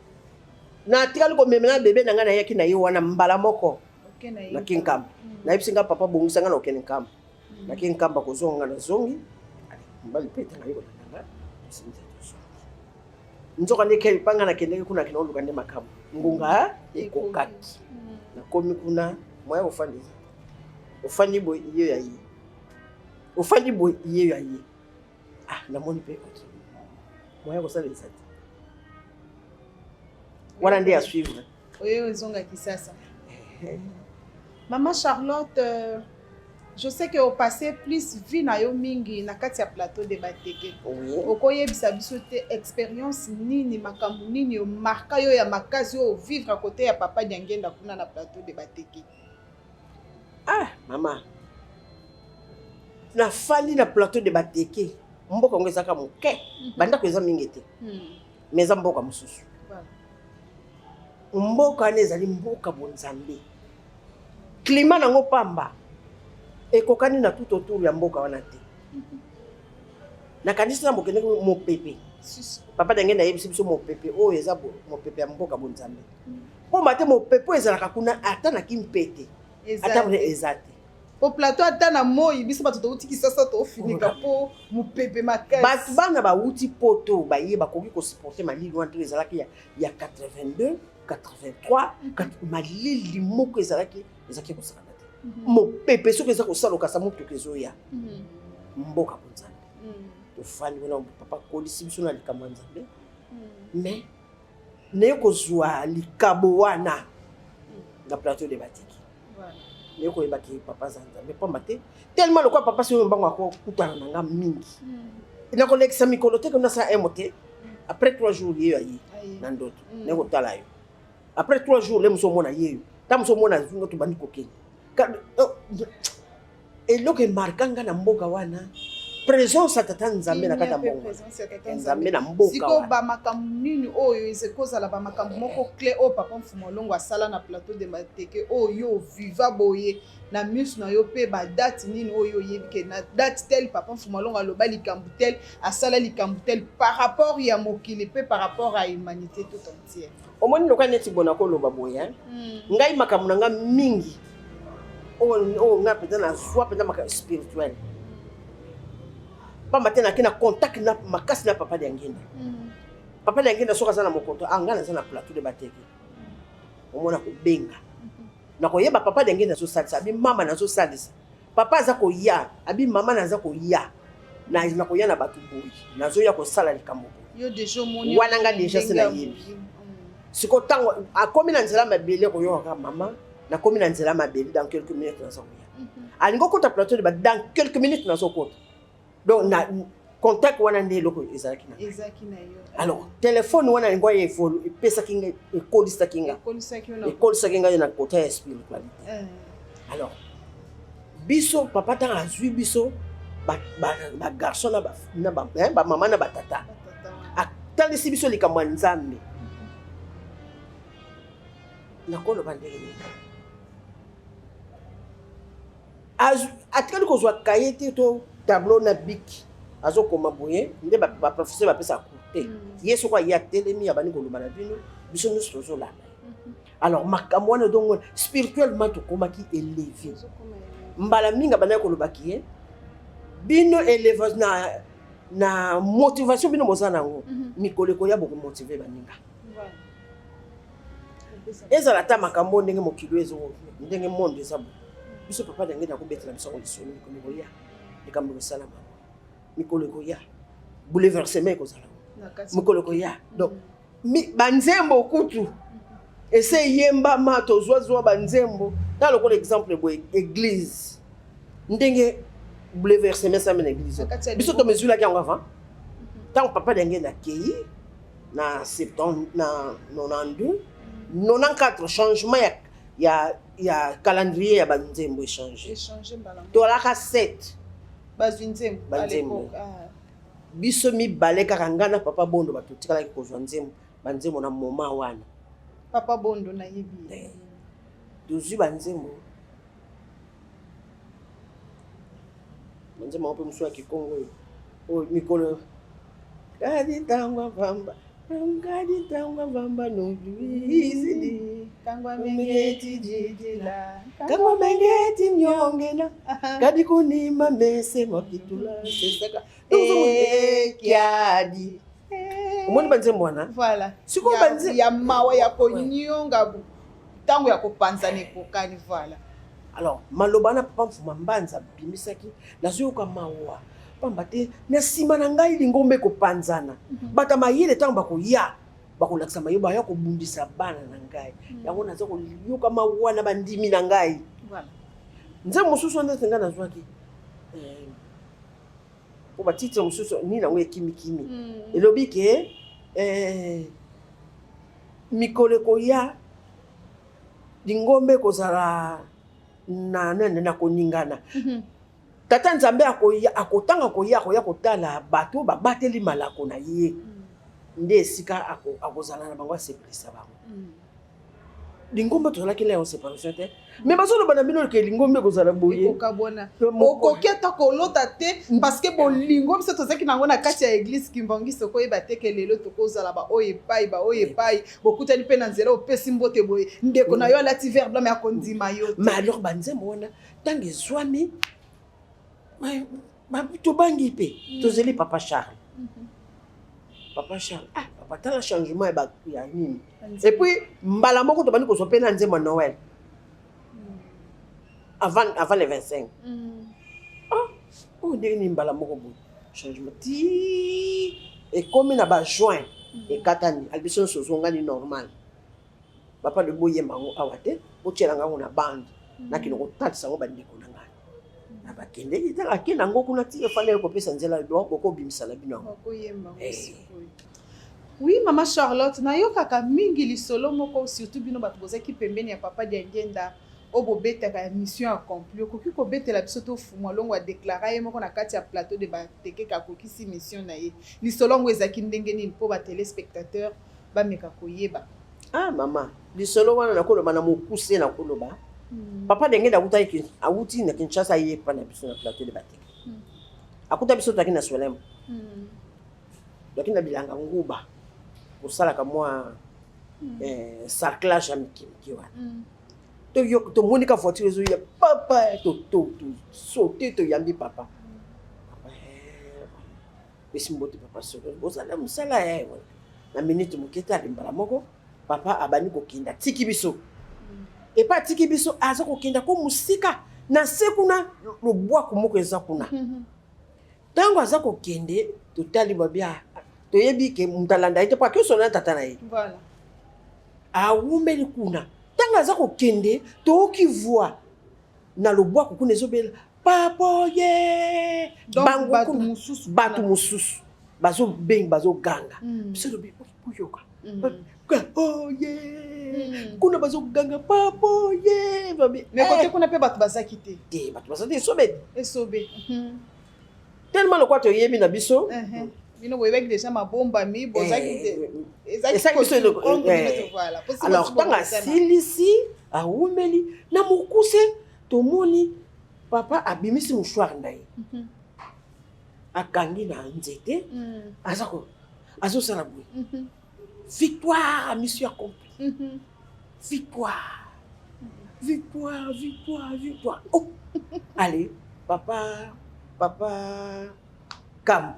natikali komemela bebe na ngai, nayaki na ye wana mbala moko. Nake Nkamba, nayebisi nga papa: "Bongisa nga na okende Nkamba." Nake Nkamba, kozonga nga nazongi, mobali mpe etanga ye kolanda nga, tosimisa, tozongi. Nzoka nde ke epa nga nakendeki kuna, akende oluka nde makambo, ngonga ekokaki. Nakomi kuna, moya kofanda eza, ofandi boye, ye ya ye, ofandi boye, ye ya ye. Ah, namoni mpe ok, moya kosala eza te, wana nde ya suivre. Oyo ezonga Kisasa. Mama Charlotte, je sais que opasse plus vie na yo mingi na kati ya plateau de Bateke. Oui. Okoyebisa biso te expérience nini, makambo nini omarka yo ya makasi oyo ovivre à côté ya papa Diangenda kuna na plateau de Bateke? Ah, mama. Nafandi na plateau de Bateke, mboka yango ezaka moke, bandako eza mingi te, mais eza mboka mosusu. Mboka wana ezali mboka bonzambe, climat nango pamba ekokani na tout autour ya mboka wana te. Nakanisi na bokendeki mopepe, papa ndenge nayebisi biso mopepe oyo eza mopepe ya mboka bonzambe, pamba te mopepe oyo ezalaka kuna ata na Kimpete ata eza te. Po plateau ata na moi, biso bato touti Kisasa tofinika po mopepe makasi. Bato bana bawuti poto baye bakoki kosupporte malili wana te. Ezalaki ya 82, 83, malili moko ezalaki kosakana te. Mopepe soki eza kosala okasa motuka ezoya. Mboka bonzambe, tofandi wana, papa akolisi biso na likambo ya Nzambe, mais naye kozwa likabo wana na plateau de Bateke. Naye koyebaki papa aza Nzambe, pamba te tellement lokola papa soki mbango akokutana na nga mingi, nakolekisa mikolo te nasala emo te. Après 3 jours yeyo aye na ndoto, naye kotala yo. Après 3 jours le mosu omona yeyo, ta mosu omona zunga, tobandi kokende. Eloko emarka nga na mboka wana, présence ya tata Nzambe na kati ya mbongo Nzambe na mboka. Sikoyo bamakambo nini oyo ekozala bamakambo moko clé oyo papa Mfumu Alongo asala na plateau de Bateke, oyo oviva boye na miso na yo, mpe badate nini oyo oyebi ke na date tel papa Mfumu Alongo aloba likambo tel, asala likambo tel par rapport ya mokili mpe par rapport à humanité tout entière? Omoni, loka neti bona koloba boye, ngai makambo na nga mingi oyo ngai mpenza nazwa mpenza makambo spirituel, pamba te nake na contact na makasi na papa Diangenda. Papa Diangenda soki aza na mokoto, ah, ngai naza na plateau de Bateke, omona kobenga nakoyeba papa Diangenda azosalisa, abi mama nazosalisa, papa aza koya, abi mama naza koya, nakoya na bato boye, nazoya kosala likambo boye wana. Nga déjà se nayebi. Sikoyo ntango akomi na nzela mabele, koyokaka mama nakomi na nzela mabele, dans quelques minutes naza koya. Alingi okota plateau de ba, dans quelques minutes nazokota. Donc na contact wana nde eloko ezalaki na. Alors telefone wana yango ya epesaki ngai, ekolisaki nga, ekolisaki ngai na kota ya spiritualité. Alors biso papa ntango azwi biso bagarçon na bamama na batata, atalisi biso likambo ya Nzambe. Nakoloba ndenge nini? Atikali kozwa kaye te to tableau na bic, azokoma boye nde baprofesseur bapesaka cours te. Ye soko aye, atelemi, abandi koloba na bino, biso nyonso tozolanda. Alors makambo wana, donc spirituellement tokomaki élevé. Mbala mingi abandaki kolobaki ye bino élevage na motivation bino boza nango, mikolo ekoya bokomotive baninga. Ezala ata makambo ndenge mokili ezo, ndenge monde eza boye, biso papa ndenge nakobetela biso yango lisolo. Mikolo ekoya likambo ekosalama, mikolo ekoya bouleversement ekozala, mikolo ekoya. Donc banzembo kutu ese eyembama, tozwazwa banzembo ta lokola exemple boye, église ndenge bouleversement esami na église. Biso tomezwilaki yango avant ntango papa ndenge nakei na 70, na 92, 94, changement ya calendrier ya banzembo échange. Tolaka 7. Bazwi nzembo. Banzembo biso mibale kaka, ngai na papa Bondo, bato tikalaki kozwa nzembo, banzembo na moma wana. Papa Bondo nayebi. Tozwi banzembo, banzembo yango mpe mosusu ya kikongo oyo oyo mikolo kadi ntangwa pamba, kadi ntangwa pamba nobizili kangwa mengeti jijila kangwa mengeti nyongena kadi kunima mese makitula sesaka kiadi. Omoni banzembo wana? Voilà. Sikoyo ya mawa ya konyonga ntango ya kopanzana ekokani, voilà. Alors maloba wana papa Mfuma Mbanza abimisaki, nazoyoka mawa, pamba te na nsima na ngai lingomba ekopanzana. Bato ya mayele ntango bakoya bakolakisa mayele, baya kobundisa bana na ngai. Yango naza koyoka mawa na bandimi na ngai. Nzembo mosusu wana neti ngai nazwaki po batitre mosusu nini yango ekimikimi, elobi ke mikolo ekoya lingomba ekozala na nani na koningana. Tata Nzambe akoya, akotanga koya, akoya kotala bato babateli malako na ye. Nde esika akozala na bango, asepelisa bango. Lingomba tozalaki na yango séparation te, mais bazoloba na bino ke lingomba ekozala boye. Ekokabwana. Okoki ata kolota te, parce que bolingo biso tozalaki nango na kati ya église Kimbanguiste, okoyeba te ke lelo tokozala baoyo epai, baoyo epai. Bokutani mpe na nzela, opesi mbote boye, ndeko na yo alati vert blanc, mais akondima yo te. Mais alors banzembo wana ntango ezwami, tobangi mpe tozeli papa Charles. Papa Charles, ah papa, tala changement ya ya nini. Et puis mbala moko tobandi kozwa mpe na nzembo ya Noël avant le 25. Ah, oyo ndenge nini mbala moko boye changement ti ekomi na bajuin, ekatani, ali biso nyonso ozongani normal. Papa lobi boyemba yango awa te, botielanga yango na bande, nakende kotalisa yango bandeko na ngai na bakendeki. Ntango akende yango kuna ti efandaki kopesa nzela, donc bokobimisa na bino yango. Bakoyemba yango sikoyo. Oui, mama Charlotte, nayokaka mingi lisolo moko, surtout bino bato bozalaki pembeni ya papa Diangenda, oyo bobetaka ya mission accomplie. Okoki kobetela biso to Fumwa Longo adéclara ye moko na kati ya plateau de Batekeka akokisi mission na ye? Lisolo yango ezalaki ndenge nini, mpo batéléspectateur bameka koyeba? Ah mama, lisolo wana nakoloba na mokuse. Nakoloba papa ndenge awutaki, awuti na Kinshasa, aye epa na biso na plateau de Bateke. Akuta biso tozalaki na Swelem, tozalaki na bilanga nguba, kosalaka mwa sarclage ya mike mike wana. Tomoni ka voiture ezoya, papa tosaute, toyambi papa. Pesi mbote papa Solo, bozala mosala ya na minute moke te. Alembala moko, papa abandi kokenda, atiki biso. Epa atiki biso, aza kokenda ko mosika na se kuna, lobwaku moko eza kuna. Ntango aza kokende, totali babia, toyebi ke moto alanda ye te, po akiosola na tata na ye. Awumeli kuna. Ntango aza kokende, toyoki voix na lobwaku kuna ezobela: "Papa ye!" Bango mosusu. Bato mosusu bazobenga, bazoganga. Biso lobi boyoka oye kuna bazoganga: "Papa ye!" Mais kote kuna mpe bato bazaki te? Te, bato baza te, esobe. Esobe. Tellement lokola toyebi na biso. Bino boyebaki déjà mabombami, bozalaki te. Esaki biso. Alors ntango asilisi, awumeli na mokuse, tomoni papa abimisi mouchoir na ye, akangi na nzete, aza azosala boye: "Victoire, mission accomplie, victoire, victoire, victoire, victoire!" Oh, allez, papa, papa Kambo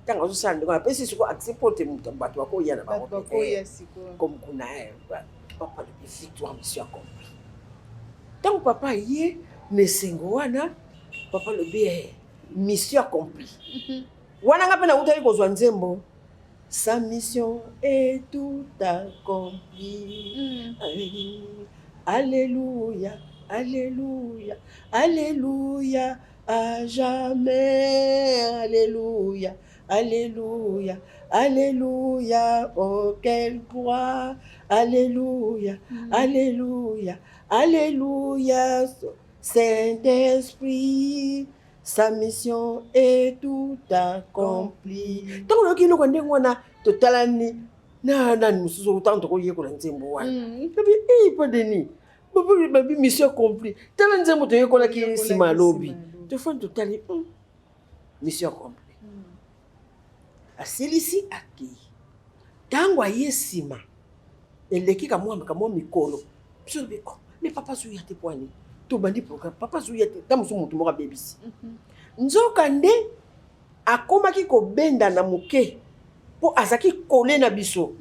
ntango azosala ndenge apesi siko accès po te moto bato bakoya na bango comme kuna. Papa lobi: "Victoire, mission accomplie." Ntango papa ye na esengo wana, papa lobi: "Mission accomplie." Wana nga mpe nautaki kozwa nzembo: "Sa mission est tout accomplie. Alléluia, alléluia, alléluia, à jamais. Alléluia, alléluia, alléluia, oh quelle gloire! Alléluia, alléluia, alléluia, Saint-Esprit, sa mission est tout accomplie." Ntango nayoki eloko ndenge wana, totalani na nani mosusu, ntango tokoyekola nzembo wana, nabi mpo deni babi mission accomplie, tala nzembo toyekolaki nsima ya lobi. Tofandi, totali, mission accomplie. Asilisi, akei. Ntango aye nsima, eleki kamwa mikolo, biso lobi: "Oh, mais papa azoya te, po ani tobandi programme, papa azoya te." Ntango mosusu motu moko abebisi, nzoka nde akomaki kobenda na moke mpo azalaki kole na biso.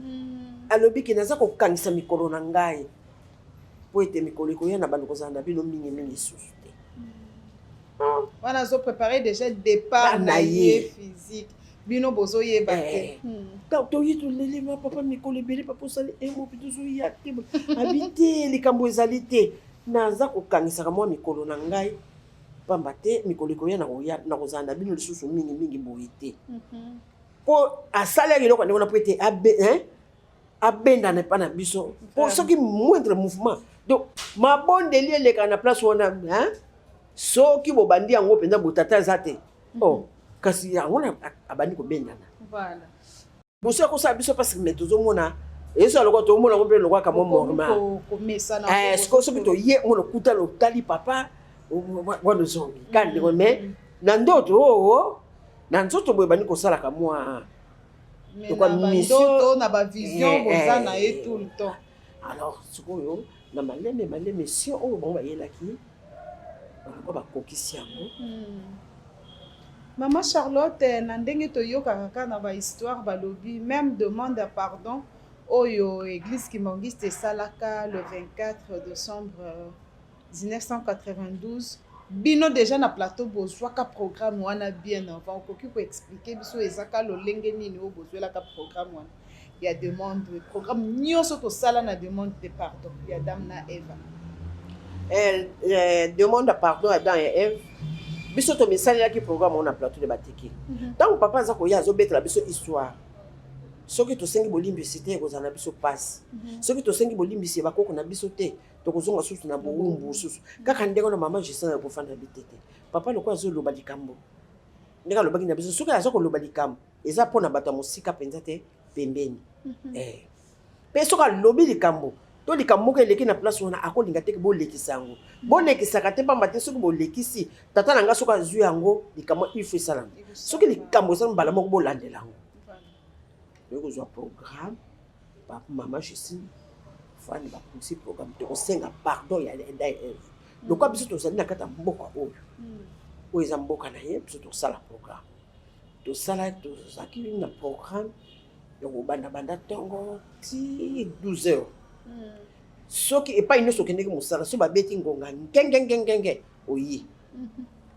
Alobi ke naza kokangisa mikolo na ngai mpo ete mikolo ekoya na bando kozala na bino mingimingi lisusu te. Wana azoprépare déjà départ na ye physique, bino bozoyeba te. Toyi, tolelema papa mikolo ebele, papa osali emo mpe tozoya te. Abi te, likambo ezali te, naza kokangisaka mwa mikolo na ngai, pamba te mikolo ekoya na kozala na bino lisusu mingimingi boye te. Mpo asalaki eloko ndenge wana mpo ete abendana epa na biso, mpo soki moindre mouvement, donc mabondeli elekaka na place wana. Soki bobandi yango mpenza botata aza te. Oh, kasi yango abandi kobendana. Voilà. Boso ya kosala biso mpasi me tozomona ezala lokola tomona yango mpe lokola kamwa normal. Komesana. Eh, sikoyo soki toye ngo lokuta lotali papa wana ozongi kaka ndeko mais na ndoto oo na nzoto boye bandi kosalaka mwa Mais na bandoto na bavision boza na ye tout le temps. Alors sikoyo na maleme maleme sion oyo bango bayelaki bango bakokisi yango. Maman Charlotte, na ndenge toyokaka kaka na ba histoire balobi meme demande ya pardon oyo eglise kimbanguiste esalaka le 24 decembre 1992 bino dejà na plateau bozwaka programme wana bien avant, okoki ko expliquer biso ezaka lolenge nini oyo bozwelaka programme wana ya demande, programme nyonso tosala na demande de pardon ya Adam na Eva? Demande ya pardon ya Adam ya Eve, biso tomisalelaki programme wana na plateau de Bateke. Ntango papa aza koya azobetela biso histoire, soki tosengi bolimbisi te ekozala na biso mpasi, soki tosengi bolimbisi ya bakoko na biso te tokozonga susu na bowumbu susu kaka ndenge wana. Mama Justin ya kofanda bitete papa lokola azoloba likambo ndenge alobaki na biso, soki aza koloba likambo eza mpona bato ya mosika mpenza te, pembeni. Mpe soki alobi likambo to likambo moko eleki na place wana, akolinga te bolekisa yango, bolekisaka te, pamba te soki bolekisi, tata na nga soki azwi yango, likambo il faut esalama. Soki likambo esala, mbala moko bolandela yango. Toyei kozwa programme, papa mama Justine fani bapusi programme, tokosenga pardon ya Adam Eve. Lokola biso tozali na kati ya mboka oyo, oyo eza mboka na ye, biso tosala programme. Tosala, tozalaki na programme ya kobanda banda ntongo ti 12 heures. Soki epai nyonso okendeki mosala, so babeti ngonga ngengengengenge, oye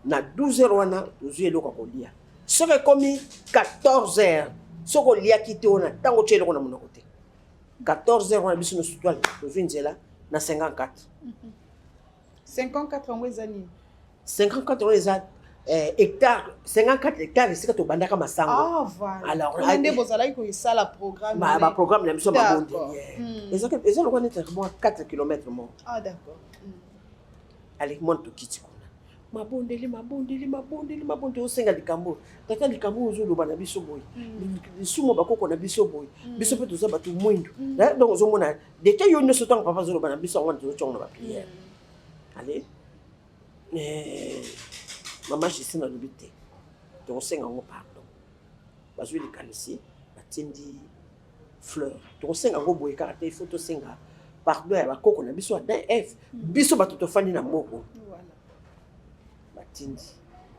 na 12 heures wana, tozwi eloko ya kolia. Soki ekomi 14 heures, soki oliaki te wana ntango otya eloko na monoko te, 14 heures wana biso nyonso twale tozwi nzela na 54. 54 yango eza nini? 54 wana eza hectare, 54 hectare esika tobandaka masango. Ah, voilà. Alors, kuna nde bozalaki kosala programme. Baprogramme na biso mabondeli eza lokola neti mwa 4 km moko. Ah, d'accord. Aleki mwana, tokiti kuna, mabondeli, mabondeli, mabondeli, mabondeli, osenga likambo, tata likambo oyo ozoloba na biso boye, lisumu bakoko na biso boye, biso mpe toza bato mwindu. Donc ozomona deta yo nyonso, ntango papa azoloba na biso yango wana, tozotyongo na baprière. Ale mama Justine alobi te, tokosenga yango pardon. Bazwi likanisi, batindi fleur. Tokosenga yango boye kaka te, il faut tosenga pardon ya bakoko na biso Adam Eve, biso bato tofandi na moko. Batindi,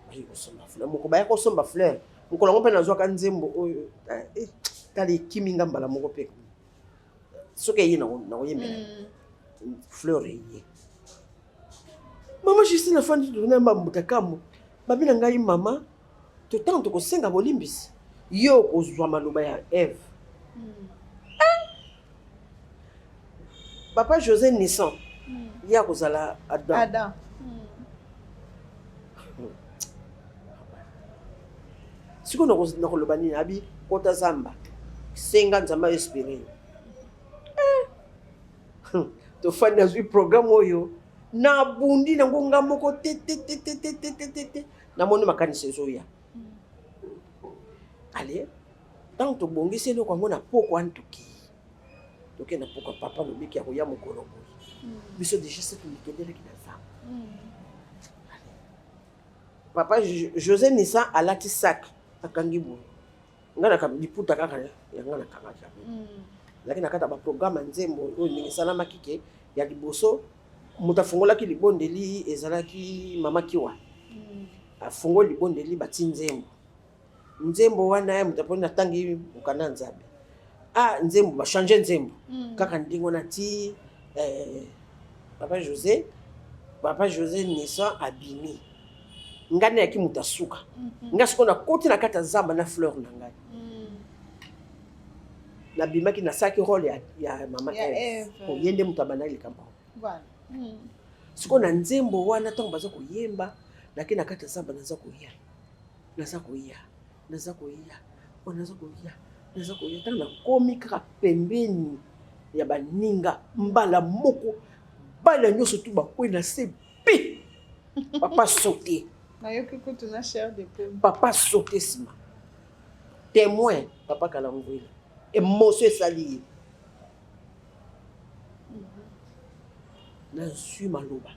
bayi kosomba fleur moko, baya kosomba fleur mokolo yango mpe nazwaka nzembo oyo tala ekimi nga mbala moko mpe soki eye nakoyembela fleur eye. Mama Justine afandi tona mbuta kambo babi na ngai, mama, totango tokosenga bolimbisi, yo okozwa maloba ya Eve. Papa José Nissan ye akozala Adam. Adam. Sikoyo nakoloba nini? Abi kota zamba, senga Nzambe ainspire. Tofandi, nazwi programme oyo, nabundi nango nga moko te te te te te te te te te, namoni makanisi ezoya. Ale ntango tobongisi eloko yango na poko wana, tokei, tokei na poko, papa alobiki ya koya mokolo boye, biso déjà se tomikendelaki na zamba. Papa José Nissan alati sac, akangi boye, ngai na liputa kaka ya ngai nakangaki yango. Ezalaki na kati ya baprogramme ya nzembo oyo ndenge esalamaki ke ya liboso moto afungolaki libondeli ezalaki mama Kiwa. Afungoli libondeli, bati nzembo, nzembo wana ya moto aponi natangi mokanda ya Nzambe. Ah, nzembo bachange nzembo kaka ndenge wana ti papa José, papa José Nissan abimi, ngai nayaki moto asuka. Ngai sikoyo nakoti na kati ya zamba na fleur na ngai. Nabimaki, nasalaki rôle ya mama Ya Eve. Eve. Ye nde moto abandaki likambo yango. Sikoyo na nzembo wana, ntango baza koyemba, nake na kati ya zamba, naza koya, naza koya, naza koya, o naza koya, naza koya. Ntango nakomi kaka pembeni ya baninga, mbala moko bana nyonso tu bakwei na se pi. Papa saute. Nayoki kutu na chair de poule. Papa saute nsima. Témoin, papa Kalangwela. Émotion esali ye. Nazwi maloba.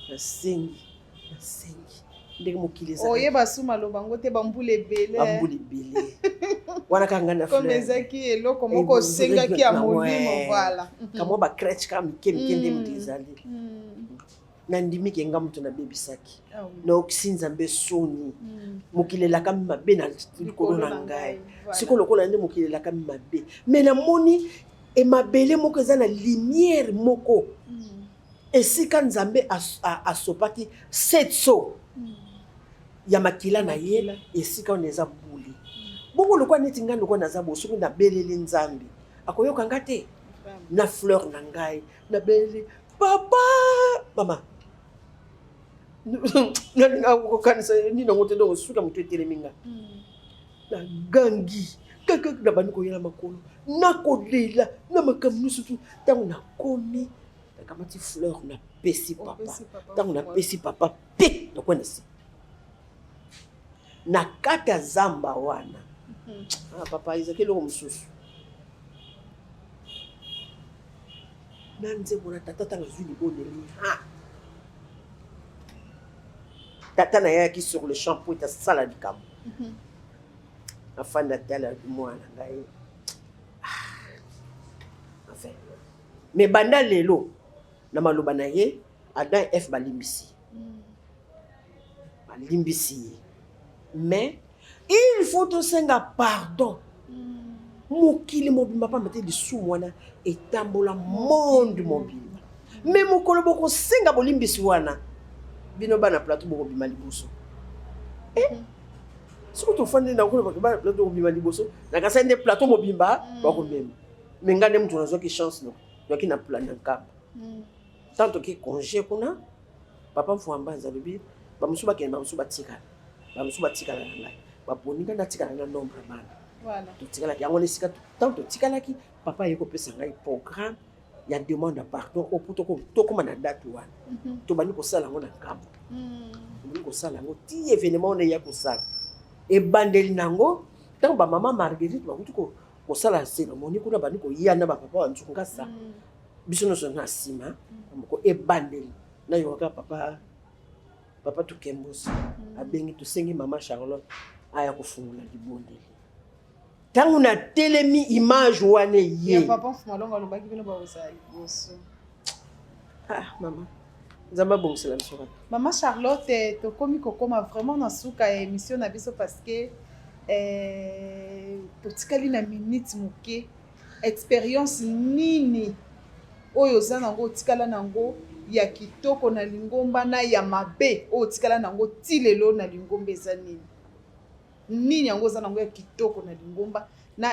Nasengi, nasengi. Ndenge mokili ezali. Oyeba su maloba yango te, bambula ebele. Bambula ebele. Wana kaka ngai na Comme ezalaki eloko moko osengaki ya molimo, voilà. Kamwa ba crèche kaka mike mike nde moto ezali. Nandimi ke nga moto nabebisaki. Naokisi Nzambe soni. Mokili elakami mabe na likolo na ngai. Sikoyo lokola nde mokili elakami mabe. Mais namoni emabele moko eza na lumière moko. Esika Nzambe asopaki setso ya makila na ye, esika wana eza bule. Bongo lokola neti ngai lokola naza boye, soki nabeleli Nzambe akoyoka nga te. Na fleur na ngai nabeleli papa mama, nalinga kokanisa nini yango te, donc suka moto etelemi nga nagangi kaka nabandi koyela makolo nakolela na makambo nyonso tu. Ntango nakomi nakamati fleur napesi papa, ntango napesi papa pe nakwa na se na kati ya zamba wana. Ah, papa ezalaki eloko mosusu na nzembo na tata. Ntango azwi libondeli, ha tata na ye ayaki sur le champ po ete asala likambo. Afandi atala mwana ngai. Enfin, mais banda lelo na maloba na ye, Adam et Ève balimbisi, balimbisi ye, mais il faut tosenga pardon mokili mobimba, pamba te lisumu wana etambola monde mobimba. Mais mokolo bokosenga bolimbisi wana, bino bana plateau bokobima liboso. Eh, soki tofandi na nkolo, bana plateau bokobima liboso. Nakasai nde plateau mobimba bakomema, mais ngai nde moto nazwaki chance, no nazwaki na plan na Nkamba. Tant toki congé kuna, papa Mfuambanza alobi bamosusu bakende, bamosusu batikala, bamosusu batikala na ngai. Baponi ngai natikala na nombre ya bana. Totikalaki yango na esika. Tant totikalaki, papa aye kopesa ngai programme ya demande ya pardon oyo po tokóma na date wana. Tobandi kosala yango na Nkamba, tobandi kosala yango ti événement wana eya kosala ebandeli na yango. Ntango bamama Marguerite bakuti kosala cérémonie kuna, bandi koya na bapapa banzuku ngasa, biso nyonso na nsima moko. Ebandeli nayokaka papa Tukembosi abengi, tosengi mama Charlotte aya kofungola libondeli. Ntango natelemi, image wana ye eye. Papa Mfumalongo alobaki bino bakozala liboso. Ah mama, Nzambe abongisela biso kaka. Mama Charlotte, tokomi kokóma vraiment na suka ya émission na biso, parce que totikali na minute moke. Expérience nini oyo oza nango, otikala nango ya kitoko na lingomba, na ya mabe oyo otikala nango ti lelo na lingomba, eza nini? Nini yango oza nango ya kitoko na lingomba, na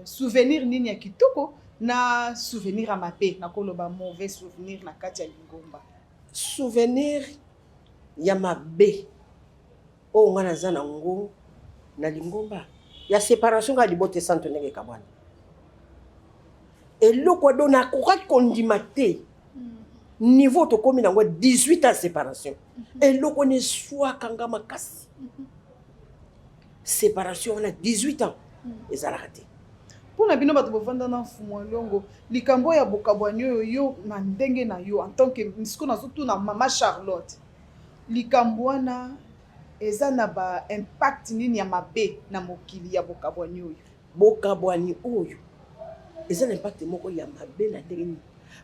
souvenir nini ya kitoko na souvenir ya mabe, nakoloba mauvais souvenir na kati ya lingomba? Souvenir ya mabe oyo ngai naza nango na lingomba ya séparation kaka libota esanto ndenge ekabwana. Eloko ado nakokaki kondima te, niveau tokómi nango 18 ans séparation, eloko wana eswaka nga makasi. Séparation wana 18 ans ezalaka te. Mpona bino bato bovanda na Mfumu Alongo, likambo oyo ya bokabwani oyo, yo na ndenge na yo en tant que, sikoyo nazotuna mama Charlotte, likambo wana eza na ba impact nini ya mabe na mokili ya bokabwani oyo? Bokabwani oyo eza na impact moko ya mabe na ndenge nini?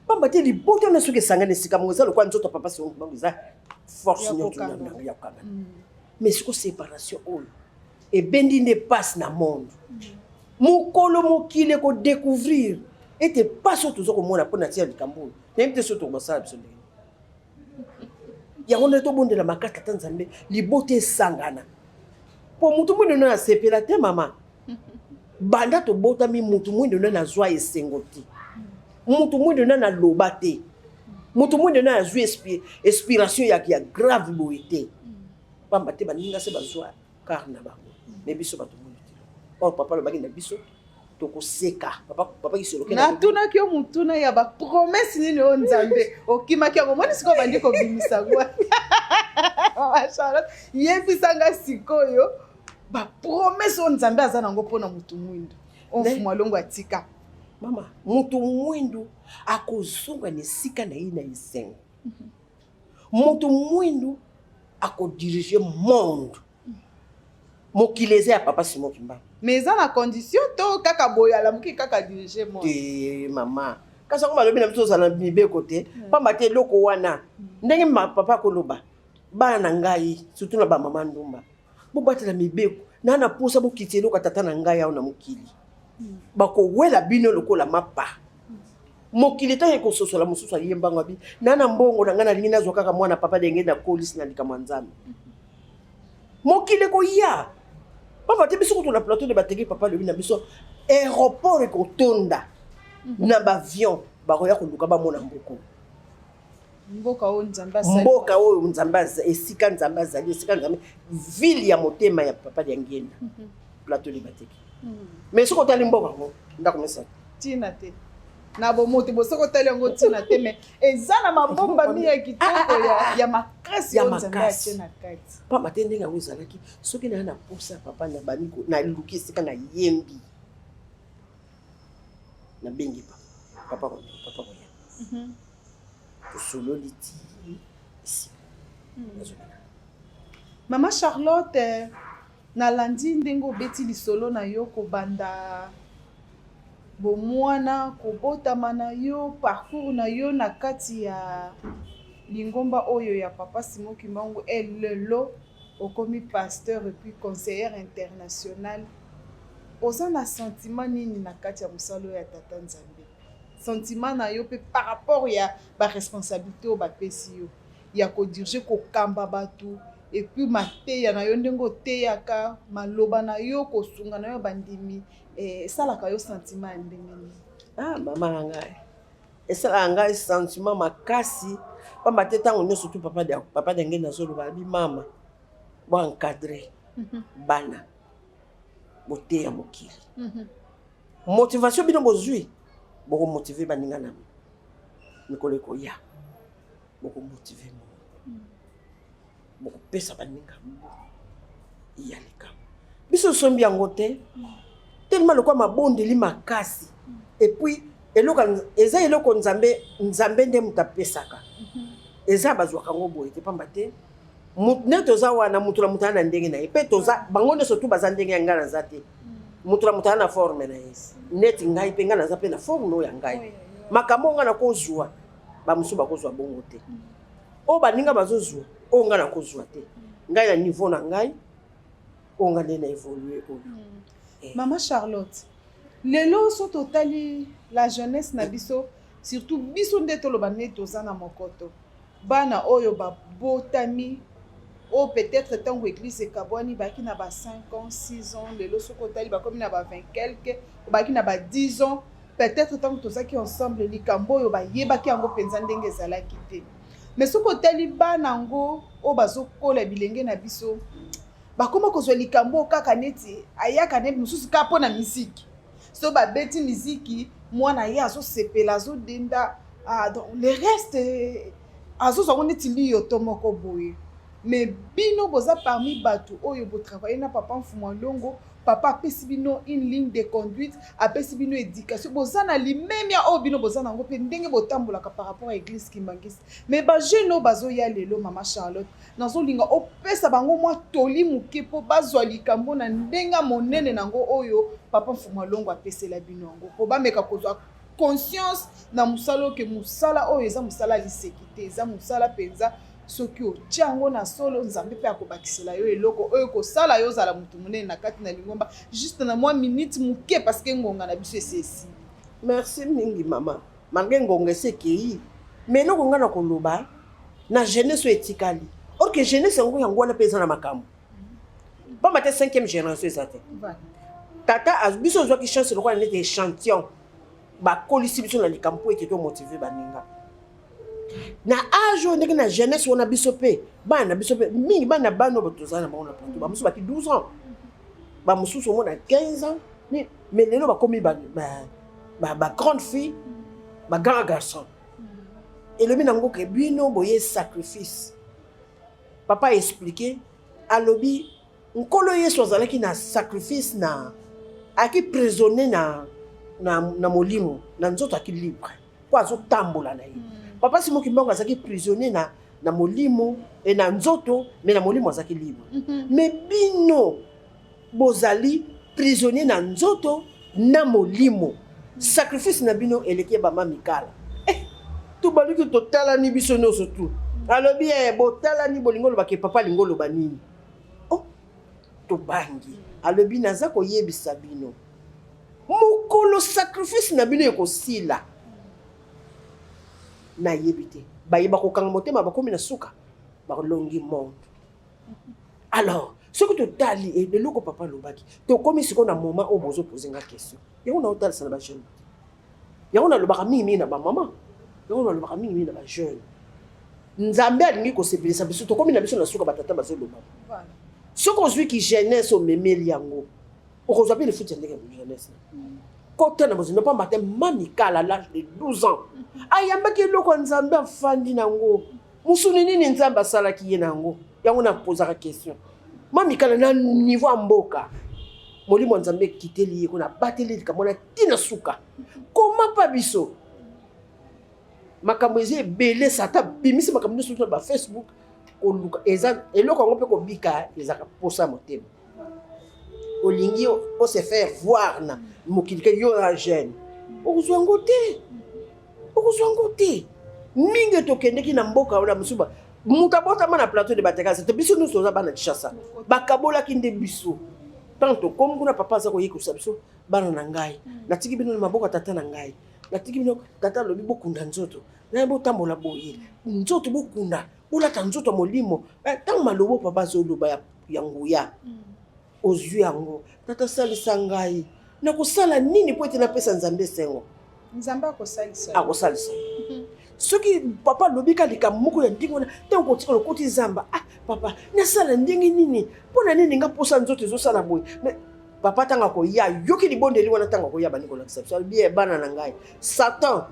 Pamba te libota wana soki esangani esika moko, eza lokola nzoto ya papa Simon, eza force Ya nyonso kokangana. ya kokangana. Mais siko séparation oyo ebendi nde passe na monde. Mokolo mokili ekodécouvrir ete pasi oyo toza komona mpo na tia likambo oyo, nayebi te soki tokobasala biso ndenge yango. Nde tobondela makasi ata Nzambe libota esangana, mpo mutu mwindo nde asepela te. Mama, banda tobotami, mutu mwindo nde nazwa esengo te, mutu mwindo nde naloba te, mutu mwindo nde azwi inspiration ya grave boye te, pamba te baninga se bazwa car na bango, mais biso bato mwindo te. Or papa alobaki na biso. Tokoseka papa, papa Kisoloke. Natunaki yo motuna ya bapromese nini oyo Nzambe okimaki yango, omoni sikoyo bandi kobimisa yango. Mama Charlotte, yebisa nga sikoyo bapromese oyo Nzambe aza nango mpona motu mwindu oyo Mfumu Alongo atika. Mama, motu mwindu akozonga na esika na ye na esengo. Moto mwindu akodirige monde. Mokili eza ya papa Simon Kimbangu. Mais eza na condition to kaka boye alamuki kaka dirige monde? Te mama, kasi yango balobi na biso ozala na mibeko te, pamba te eloko wana ndenge papa akoloba bana na ngai, surtout na bamama ndumba, bobatela mibeko na na posa bokiti eloko ya tata na ngai awa na mokili, bakowela bino lokola mapa. Mokili ntango ekososola mosusu ayembango abi na na mbongo na ngai nalingi nazwa kaka mwana papa ndenge nakolisi na likambo ya Nzambe. Mokili ekoya pamba te biso kutu na plateau de bateki papa alobi na biso aéroport ekotonda na baavion, bakoya koluka bamona mboko. Mboka oyo Nzambe asali. Mboka oyo Nzambe esika Nzambe azali, esika Nzambe, ville ya motema ya papa Diangienda, plateau de bateki. Mais soki otali mboka yango ndako misato ntina te na bomoto bo, soki otali yango ntina te, mais eza na mabombami ya kitoko ya makasi ya oyo Nzambe makasi. atie na kati. Pamba te ndenge yango ezalaki, soki naya na posa ya papa na bani, naluki esika nayembi, nabengi papa, papa papa koya, tosololi ti esika nazobina. Mama Charlotte, nalandi ndenge obeti lisolo na yo kobanda bomwana, kobotama na yo, parcours na yo na kati ya lingomba oyo ya papa Simon Kimbangu, e lelo okomi pasteur et puis conseillère internationale. Oza na sentiment nini na kati ya mosala oyo ya tata Nzambe? Sentiment na yo mpe par rapport ya baresponsabilité oyo bapesi yo ya kodirige, kokamba bato, et puis mateya na yo, ndenge oteyaka, maloba na yo, kosunga na yo bandimi, esalaka yo sentiment ya ndenge nini? Ah, mama na ngai, esalaka ngai sentiment makasi, pamba te ntango nyonso tu papa Diangienda nazoloba abi mama boencadre bana, boteya mokili. Motivation bino bozwi, bokomotive baninga na mikolo ekoya, bokomotive mo, bokopesa baninga ya likambo. Biso tosombi yango te, telema lokola mabondeli makasi. Et puis eloko eza eloko Nzambe, Nzambe nde moto apesaka, eza bazwaka yango boye te, pamba te nde toza wana, moto na moto aza na ndenge na ye, mpe toza bango nyonso tu baza ndenge ya ngai naza te. Moto na moto aza na forme na ye, neti ngai mpe ngai naza mpe na forme oyo ya ngai. Makambo oyo ngai nakozwa, bamosusu bakozwa bongo te. Oyo baninga bazozwa, oyo ngai nakozwa te, ngai na niveau na ngai, oyo ngai nde na évolue oyo. Mama Charlotte, lelo so totali la jeunesse na biso, surtout biso nde toloba nde toza na mokoto, bana oyo babotami oyo peut-être ntango église ekabwani bayaki na ba 5 ans, 6 ans, lelo soki otali bakomi na ba 20 quelque, bayaki na ba 10 ans peut-être ntango tozalaki ensemble, likambo oyo bayebaki yango mpenza ndenge ezalaki te. Mais soki otali bana yango oyo bazokola, bilenge na biso bakoma kozwa likambo oyo kaka neti ayaka neti mosusu kaka mpo na miziki. So babeti miziki, mwana ye azosepela, azodenda. Ah, donc le reste azozwa yango neti liyoto moko boye. Mais bino boza parmi bato oyo botravaille na papa Mfumu Alongo. Papa apesi bino une ligne de conduite, apesi bino éducation, boza na limemia oyo bino boza nango mpe ndenge botambolaka par rapport à église kimbanguiste. Mais bajeune oyo bazoya lelo, mama Charlotte, nazolinga opesa bango mwa toli moke mpo bazwa likambo na ndenge ya monene nango oyo papa Mfumu Alongo apesela bino yango, mpo bameka kozwa conscience na mosala oyo, ke mosala oyo eza mosala ya liseki te, eza mosala mpenza. Soki otia yango na solo, Nzambe mpe akobakisela yo eloko oyo kosala yo ozala motu monene na kati na lingomba. Juste na mwa minute moke, parce que ngonga na biso esi esili. Merci mingi mama, malgré ngonga esi ekei, mais eloko ngai na koloba na jeunesse oyo etikali, or que jeunesse yango yango wana mpe eza na makambo, pamba te cinquième génération eza te. Tata biso ozwaki chance lokola neti échantillon, bakolisi biso na likambo mpo ete tomotive baninga na age oyo. Ndenge na jeunesse wana, biso mpe bana na biso mpe mingi, bana bana oyo tozala na bango na plateau, bamosusu baki 12 ans, bamosusu omona 15 ans. Mais lelo bakomi ba, ba, ba, ba grande fille, ba grand garçon. Elobi nango ke bino boye sacrifice. Papa expliquer, alobi Nkolo Yesu azalaki na sacrifice na aki prisonnier na na, na molimo na nzoto aki libre po azotambola na ye. Papa Simon Kimbangu azalaki prisonnier na na molimo et na nzoto mais na molimo azalaki libre. Mais bino bozali prisonnier na nzoto na molimo. Sacrifice na bino eleki ya ba Mikala. Eh, tobaluki totalani biso nyonso tu. Alobi eh, botalani bolingo loba ke papa alingi oloba nini? Oh, tobangi. Alobi naza koyebisa bino mokolo sacrifice na bino ekosila. Nayebi te baye bakokanga motema bakomi na suka balongi monde. Alors soki totali eloko papa alobaki, tokomi sikoyo na moment oyo bozopose nga question. Yango naotalisa na bajeune, yango nalobaka mingimingi na bamama, yango nalobaka mingimingi na bajeune. Nzambe alingi kosepelisa biso, tokomi na biso na suka, batata bazoloba. Soki ozwiki jeunesse omemeli yango, okozwa mpe lifuti ya ndenge ya jeunesse. Kota na bozindo, pamba te Mamikala, l'âge de 12 ans, ayambaki eloko ya Nzambe, afandi nango. Mosuni nini Nzambe asalaki ye na yango? Yango napozaka question. Mamikala na niveau ya mboka, molimo ya Nzambe ekiteli ye kuna, abateli likambo wana ntina suka. Koma pa biso makambo eza ebele, Satan bimisi makambo nyonso na ba Facebook koluka eza eloko yango mpe kobika ezaka posa motema. Olingi o se faire voir na mokili ke yo na jeune, okozwa yango te, okozwa yango te. Mingi tokendeki na mboka wana mosusu, moto abotama na plateau de Batekasa te, biso nyonso toza bana Kinshasa, bakabolaki nde biso. Ntango tokomi kuna, papa aza koyekosa biso: bana na ngai, natiki bino na maboko ya tata na ngai, natiki bino. Tata alobi bokunda nzoto naye, botambola boye nzoto, bokunda, bolata nzoto ya molimo. Ntango malobo papa azoloba ya nguya, ozwi yango. Tata, salisa ngai, nakosala nini mpo ete napesa Nzambe esengo? Nzambe akosalisa. Akosalisa. Soki papa alobi ka likambo moko ya ndenge wana, ntango kotikala okoti zamba: ah papa, nasala ndenge nini? Mpo na nini nga mposa nzoto ezosala boye? Mais papa ntango akoya, yoki libondeli wana, ntango akoya bandi kolakisa biso, alobi: bana na ngai, Satan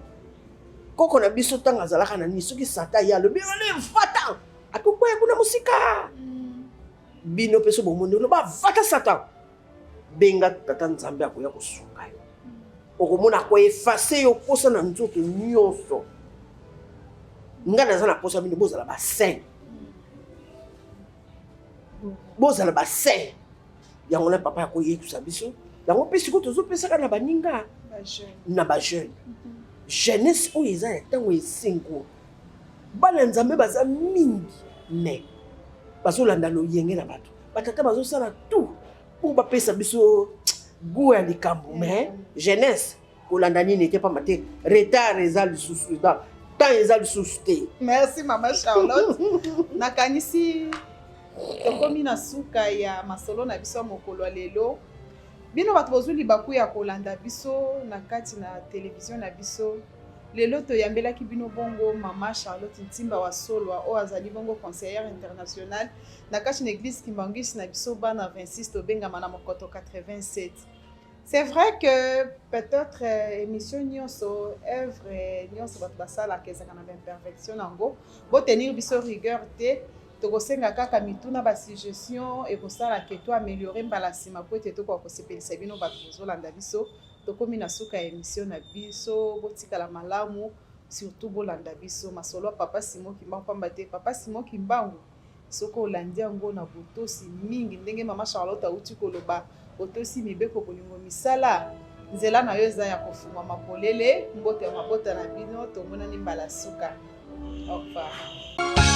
koko na biso, ntango azalaka na nini, soki Satan ye alobi ole vata, akokwea kuna mosika. Bino mpe so bomoni, oloba vata Satan, benga tata Nzambe, akoya kosunga yo. Okomona akoeffacer yo posa na nzoto nyonso. Ngai naza na posa bino bozala basaint, bozala basaint. Yango na papa akoyebisa biso yango mpe sikoyo tozopesaka na baninga, na bajeune, jeunesse oyo eza ya ntango esengo. Bana Nzambe baza mingi, mais bazolanda loyenge na bato. Batata bazosala tout mpo bapesa biso goût ya likambo, mais jeunesse kolanda nini te, pamba te retard eza lisusu, temps eza lisusu te. Merci mama Charlotte. Nakanisi tokomi na suka ya masolo na biso ya mokolo ya lelo. Bino bato bozwi libaku ya kolanda biso na kati na televizio na biso lelo, toyambelaki bino bongo mama Charlotte Ntimba wa Solwa, oyo azali bongo conseillère internationale na kati na église kimbanguiste na biso bana 26, tobengama na mokoto 87. C'est vrai que peut-être émission nyonso, œuvre nyonso bato basalaka ezalaka na baimperfection nango. Botenir biso rigueur te. Tokosenga kaka mituna, basuggestion ekosala ke to améliorer mbala nsima po ete tokoka kosepelisa bino bato bozolanda biso. Tokomi na suka ya émission na biso. Botikala malamu, surtout bolanda biso masolo ya papa Simon Kimbangu, pamba te papa Simon Kimbangu, soki olandi yango na botosi mingi ndenge mama Charlotte auti koloba, otosi mibeko, bolingo, misala, nzela na yo eza ya kofungwama polele. Mbote ya mabota na bino, tomonani mbala suka. Au revoir.